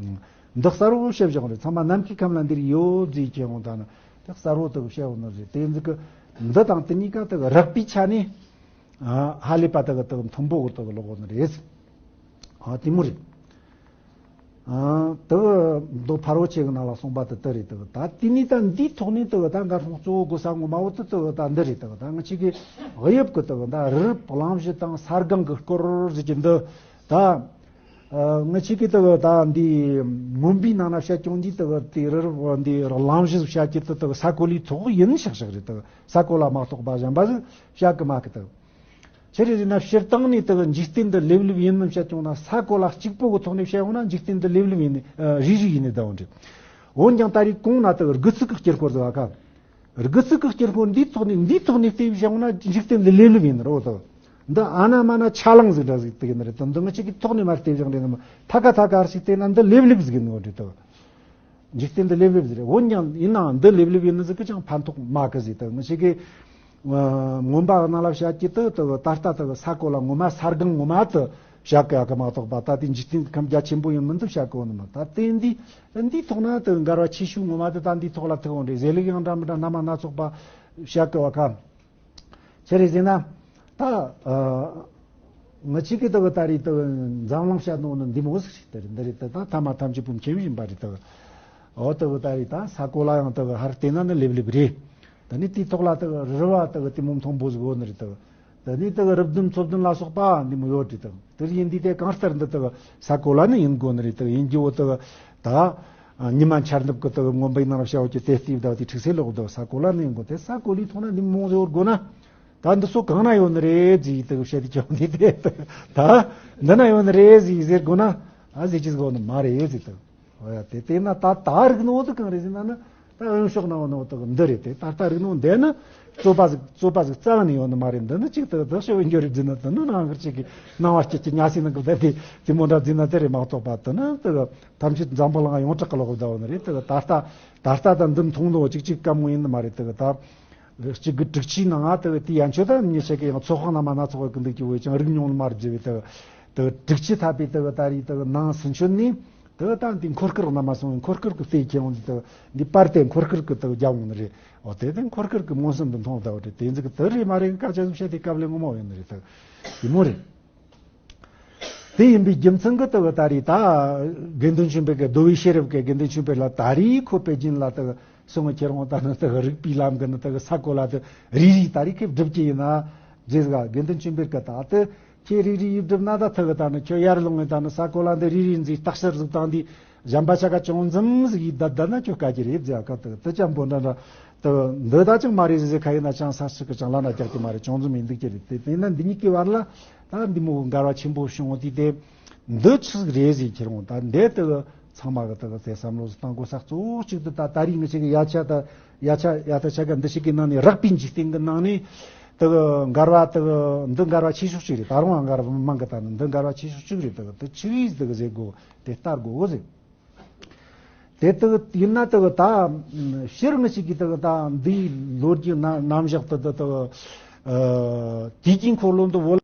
འདི་གསལ་བོ་བཤད་བཞག་རེད། ཚང་མ་ནམ་མཁའི་ཁམས་ལ་འདིར་ཡོད་ཟེར་ཁྱེད་འོང་ད་ནི་དེ་གསལ་བོ་དག་བཤད་འོང་ནི་རེད། དེ་ཟིག་གི་འདི་དང་དེ་གཉིས་ཀ་དག་རགས་པའི་ཆ་ནས་ཨ་ཧ་ལས་པ་དག་དག་མཐུན་པོ་དག་ལོག་འོང་ནི་རེད། ཨ་དེ་མོ་རེད། ཨ་དག་མདོ་ཕ་རོལ་ཕྱིན་གི་ནང་ལ་གསུངས་པ་དེ་དེ་རེད། དག་ད་དེ་ནས་ད་འདིའི་ཐོག་ནས་དག་ད་འགའ་ཧྲོང་གཙོ་བོ་དགོས་ས་ངོ་མ་བོ་དེ་དག་ད་འདི་རེད། དག་ད་ང་ཆོ་གི་དབྱིབས་གི་དག་ད་རི་རབ་གླིང་བཞི་དང་ས་སྒང་གི་སྐོར་ཟེར་གྱི་འདི་ད། ཨ་ང་ཆོ་གི་དག་ད་འདི་མུན་པའི་ནང་ན་བཤད་ཀྱང་འདི་དག་དེ་རི་རབ་འདི་གླིང་བཞི་བཤད་ཀྱི་དེ་དག་ས་གོ་ལའི་ཐོག་ཡིན་ཤག་ཤག་རེད། དག་ས་གོ་ལ་མ་གཏོགས་པ་གཞན་པ་ཟིག་བཤད་གི་མ་གི་དག་ཆི་རེད་ཟེར་ན། སྤྱིར་བཏང་ནས་དག་འཇིག་རྟེན་འདི་ལེབ་ལེབ་ཡིན་ནམ་བཤད་ཀྱང་ན། ས་གོ་ལ་གཅིག་པོ་གི་ཐོག་ནས་བཤད་འོང་ན་འཇིག་རྟེན་འདི་ལེབ་ལེབ་ཡིན་ནི་རིལ་རིལ་ཡིན་ནི་ད་འོང་རེད། འོན་ཀྱང་ད་རེས་གོང་ན་དག་དགུ་ཚིགས་ཀྱི་དཀྱིལ་འཁོར་ཟེར་བ་ཁ། དགུ་ཚིགས་ཀྱི་དཀྱིལ་འཁོར་འདིའི་ཐོག་ནས་འདིའི་ཐོག་ནས་བལྟས་བཞག་ན་འཇིག་རྟེན་འདི་ལེབ་ལེབ་ཡིན་ནི་རེད་དོ། འདི་ཨ་ན་མ་ན་ཆ་ལང་ཟིག་འདྲ་ཟིག་དེ་ཡིན་ནི་རེད་དོ། འདི་ང་ཆོ་གི་ཐོག་ནས་མར་བལྟས་བཞག་རེད་ནི་མ། ཐ་ཀ་ཐ་ཀ་ཨར་ཞིག་བལྟས་ན་འདི་ལེབ་ལེབ་ཟིག་ཡིན་ནི་རེད་དོ། འཇིག་རྟེན་འདི་ལེབ་ལེབ་ཟིག་རེད། འོན་ཀྱང་ཡིན་ནའང་འདི་ལེབ་ལེབ་ཡིན་ནི་ཟིག་གི་ཅང་ཕན་ཐོགས་མ་གི་ཟིག་དོ། ང་ཆོ་གི་མངོན་པ་ནང་ལ་བཤད་ཀྱི་དེ་དེ་ད་ལྟ་དེ་ས་གོ་ལ་ངོ་མ་ས་སྒང་ངོ་མ་དེ་བཤད་གི་ཡོད་གི་མ་གཏོགས་པ། ད་དེ་འཇིག་རྟེན་ཁམས་རྒྱ་ཆེན་པོ་ཡིན་མིན་དེ་བཤད་གི་ཡོད་ནི་མ། ད་དེ་འདི་འདིའི་ཐོག་ན་དེ་འགལ་བ་ཆེ་ཤོས་ངོ་མ་དེ་ད་འདིའི་ཐོག་ལ་ཐུག་འོང་རེད། བཟོད་ལུགས་ཡང་འདྲ་མི་འདྲ་རྣམ་པ་སྣ་ཚོགས་པ་བཤད་གི་ཡོད་ག་ཆི་རེད་ཟེར་ན། ད་ཨ་ང་ཆོ་གི་དེ་གི་ད་རེས་དེ་འཛམ་གླིང་བཤད་ནོ་ནི་འདི་མོ་ཟིག་རེད། དེ་རེད་འདི་རེད། དེ་ད་ཐ་མ་ཐམས་ཅད་པོ་མཁྱེན་བཞིན་པ་རེད་དེ། འོ་དེ་གི་ད་རེས་ད་ས་གོ་ལ་ཡང་དེ་གི་ཧར་བལྟས་ན་ནི་ལེབ་ལེབ་རེད། དེ་ནས་དེའི་ཐོག་ལ་དེ་གི་རི་བོ་དེ་གི་དེ་མོ་མཐོན་པོ་ཟིག་ཡོད་ནི་རེད་དེ། དེ་ནས་དེ་གི་རི་བདུན་མཚོ་བདུན་ལ་སོགས་པ་འདི་མོ་ཡོད་རེད་དེ། དེ་ཡིན་དུས་དེ་གང་ལྟར་འདི་དེ་གི་ས་གོ་ལ་ནི་ཡིན་དགོས་ནི་རེད་དེ། ཡིན་རྒྱུ་བོ་དེ་གི་ད། ཉི་མ་འཆར་ནུབ་ཀྱི་དག་མངོན་པའི་ནང་བྱ་བ་ཀྱི་དེ་སྟེ་བདག་དེ་ཁྲིག་སེ་ལོག་དག་ས་གོ་ལ་ནི་ཡོང་གོ། དེ་ས་གོ་ལའི་ཐོག་ན་འདི་མོ་ཟེར་དགོ་ན། ད་འདི་སོ་གང་ན་ཡོད་ནི་རེད་ཟེར་དག་བཤད་དེ་ཀྱང་འདི་དེ་ད་འདི་ན་ཡོད་ནི་རེད་ཟེར་ཟེར་དགོ་ན། ཨ་ཟེར་ཅི་ཟེར་དགོ་ནི་མ་རེད་ཟེར་དག་འོ་ཡ་དེ་དེ་ན་ད་ད་རིག་ནོ་དེ་གང་རེད་ཟེར་ན་ནི། ད་ཨང་ཤོག་ན་བ་ནོ་དག་འདི་རེད་དེ། ད་ལྟ་རིག་ནོ་འདི་ནི་རྩོད་པ་ཟིག་རྩོད་པ་ཟིག་རྩ་བ་ནས་ཡོད་ནི་མ་རེད། འདི་ནི་ཅིག་དག་དག་ཤོད་འགྱོ་རེད་ཟེར་ན། དེ་ནི་རང་གི་ཅིག་གི་སྣང་བ་སྐྱིད་ཀྱི་ཉ་སའི་ནང་གི་བསྡད་དེ་དེ་མོ་འདྲ་ཟེར་ན་དེ་རེད་མ་གཏོགས་པ། དེ་ནི་དག་ཐམས་ཅད་འཛམ་བུ་གླིང་ཡོངས་གྲགས་ཀྱི་ལོག་བསྡད་ཡོད་ནི་རེད། དེ་ད་ལྟ་ད་ལྟ་ད་འདི་མཐོང་ནོ་ཅིག་ཅིག་དཀའ་མོ་ཡིན་ནི་མ་རེད། དེ་ད་གཅིག་གི་དྲུག་ཅུའི་ནང་ང་དེ་དེ་ཡན་ཆོད་ད་མི་ཤེས་གི་ཡང་ཚོགས་དཔག་རྣམ་པ་སྣ་ཚོགས་ཀྱི་འདུག་ཀྱི་བས་ཀྱང་རིག་མྱོང་ནི་མ་རེད་ཟེར་བས། དེ་དེ་དྲུག་ཅུ་ཐམ་པའི་དེ་ད་རེས་དེ་ནང་ཚུན་ཆོད་ནས་དེ་ད་འདི་འཁོར་སྐར་རྣམ་པ་སོང་བས་འཁོར་སྐར་གི་སྟེང་ཁྱེར་འོང་དེ་འདི་པར་དེ་འཁོར་སྐར་གི་དེ་རྒྱབ་འོང་ནི་རེད། འོ་དེ་དེ་འཁོར་སྐར་གི་མངོན་སུམ་དུ་མཐོང་བསྡད་པ་རེད། དེ་ཚིག་དེ་རེད་མ་རེད་སྐད་ཆ་ཟིག་བཤད་དེ་སྐབས་ལས་ངོ་མ་ཡོད་ནི་རེད། དེ་དེ་མོ་རེད། དེ་ཡིན་པའི་རྒྱུ་མཚན་གྱིས་དེ་གི་ད་རེས་ད་དགེ་འདུན་ཆོས་འཕེལ་གྱི་མདོ་དབུས་ཤེས་རབ་ཀྱི་དགེ་འདུན་ཆོས་འཕེལ་ལ་ད་རེས་ཁོ་པེ་ཅིན་ལ་དེ་གི་སོང་ངས་ཁྱེད་རང་ད་ནི་དེ་གི་རིག་པའི་ལམ་གྱི་ནི་དེ་གི་ས་གོ་ལ་དེ་རིལ་རིལ་ད་རེས་ཁོས་བསྒྲུབ་ཀྱི་ཡིན་ན་ཟེར་ག་དགེ་འདུན་ཆོས་འཕེལ་གྱིས་ད་དེ་ཁྱེད་རིལ་རིལ་ཡིས་བསྒྲུབ་ན་ད་དེ་གི་ད་ནི་ཁྱོད་ཡར་ལོངས་ངས་ད་ནི་ས་གོ་ལ་འདི་རིལ་རིལ་འཛིན་རྟགས་གསལ་ཟིག་བཏང་དུས་གཞན་པ་ཆ་ག་ཅུང་ཙམ་ཟིག་ཡིས་བསྡད་བསྡད་ན་ཁྱོད་དཀའ་གི་རེད་ཟེར་ག་དེ་དེ་ཅང་པོ་འདྲ་འདྲ་དེ་འདི་ད་ཅང་མ་རེད་ཟེར་ཟེར་ཁ་ཡིན་ན་ཅང་ས་ཞིག་གི་ཅང་ལ་ན་རྒྱག་གི་མ་རེད། ཅུང་ཙམ་ཡིན་འདུག་གི་རེད། དེ་དེ་ན་འདི་གཉིས་ཀྱི་བར་ལ། ད་འདི་མོ་འགལ་བ་ཆེན་པོ་བྱུང་བ་དེ་དེ་འདི་ཆི་ཟིག་རེད་ཟེར་ཁྱེར་འོང་། ད་འདི་དེ་ཚང་མ་གི་དེ་གི་དེ་བསམ་བློ་ཟིག་བཏང་དགོས་ས། གཙོ་བོ་གཅིག་དེ་ད་ད་རིང་ངི་ཆེ་གི་ཡ་ཆ་ད་ཡ་ཆ་ཡ་ད་ཆ་ག་འདི་ཞིག་གི་ནང་ནས་རགས་པའི་འཇིག་རྟེན་གི་ནང་ནས་དེ་གི་འགལ་བ་དེ་གི་འདི་འགལ་བ་ཆེ་ཤོས་གཅིག་རེད། ད་རུང་འགལ་བ་མང་གི་ད་ནི་འདི་འགལ་བ་ཆེ་ཤོས་གཅིག་རེད། དེ་གི་དེ་ཆི་རེད་དེ་གི་ཟེར་དགོས། དེ་ལྟ་དགོས་ཟེར། དེ་དག་ཡིན་ན་དག་ད་ཕྱིར་ངི་ཞིག་གིས་དག་ད་འདིའི་ལོ་རྒྱུས་ན་རྣམ་གཞག་དུ་དུ་དག་དུས་ཀྱི་འཁོར་ལོ་འདི་བོད།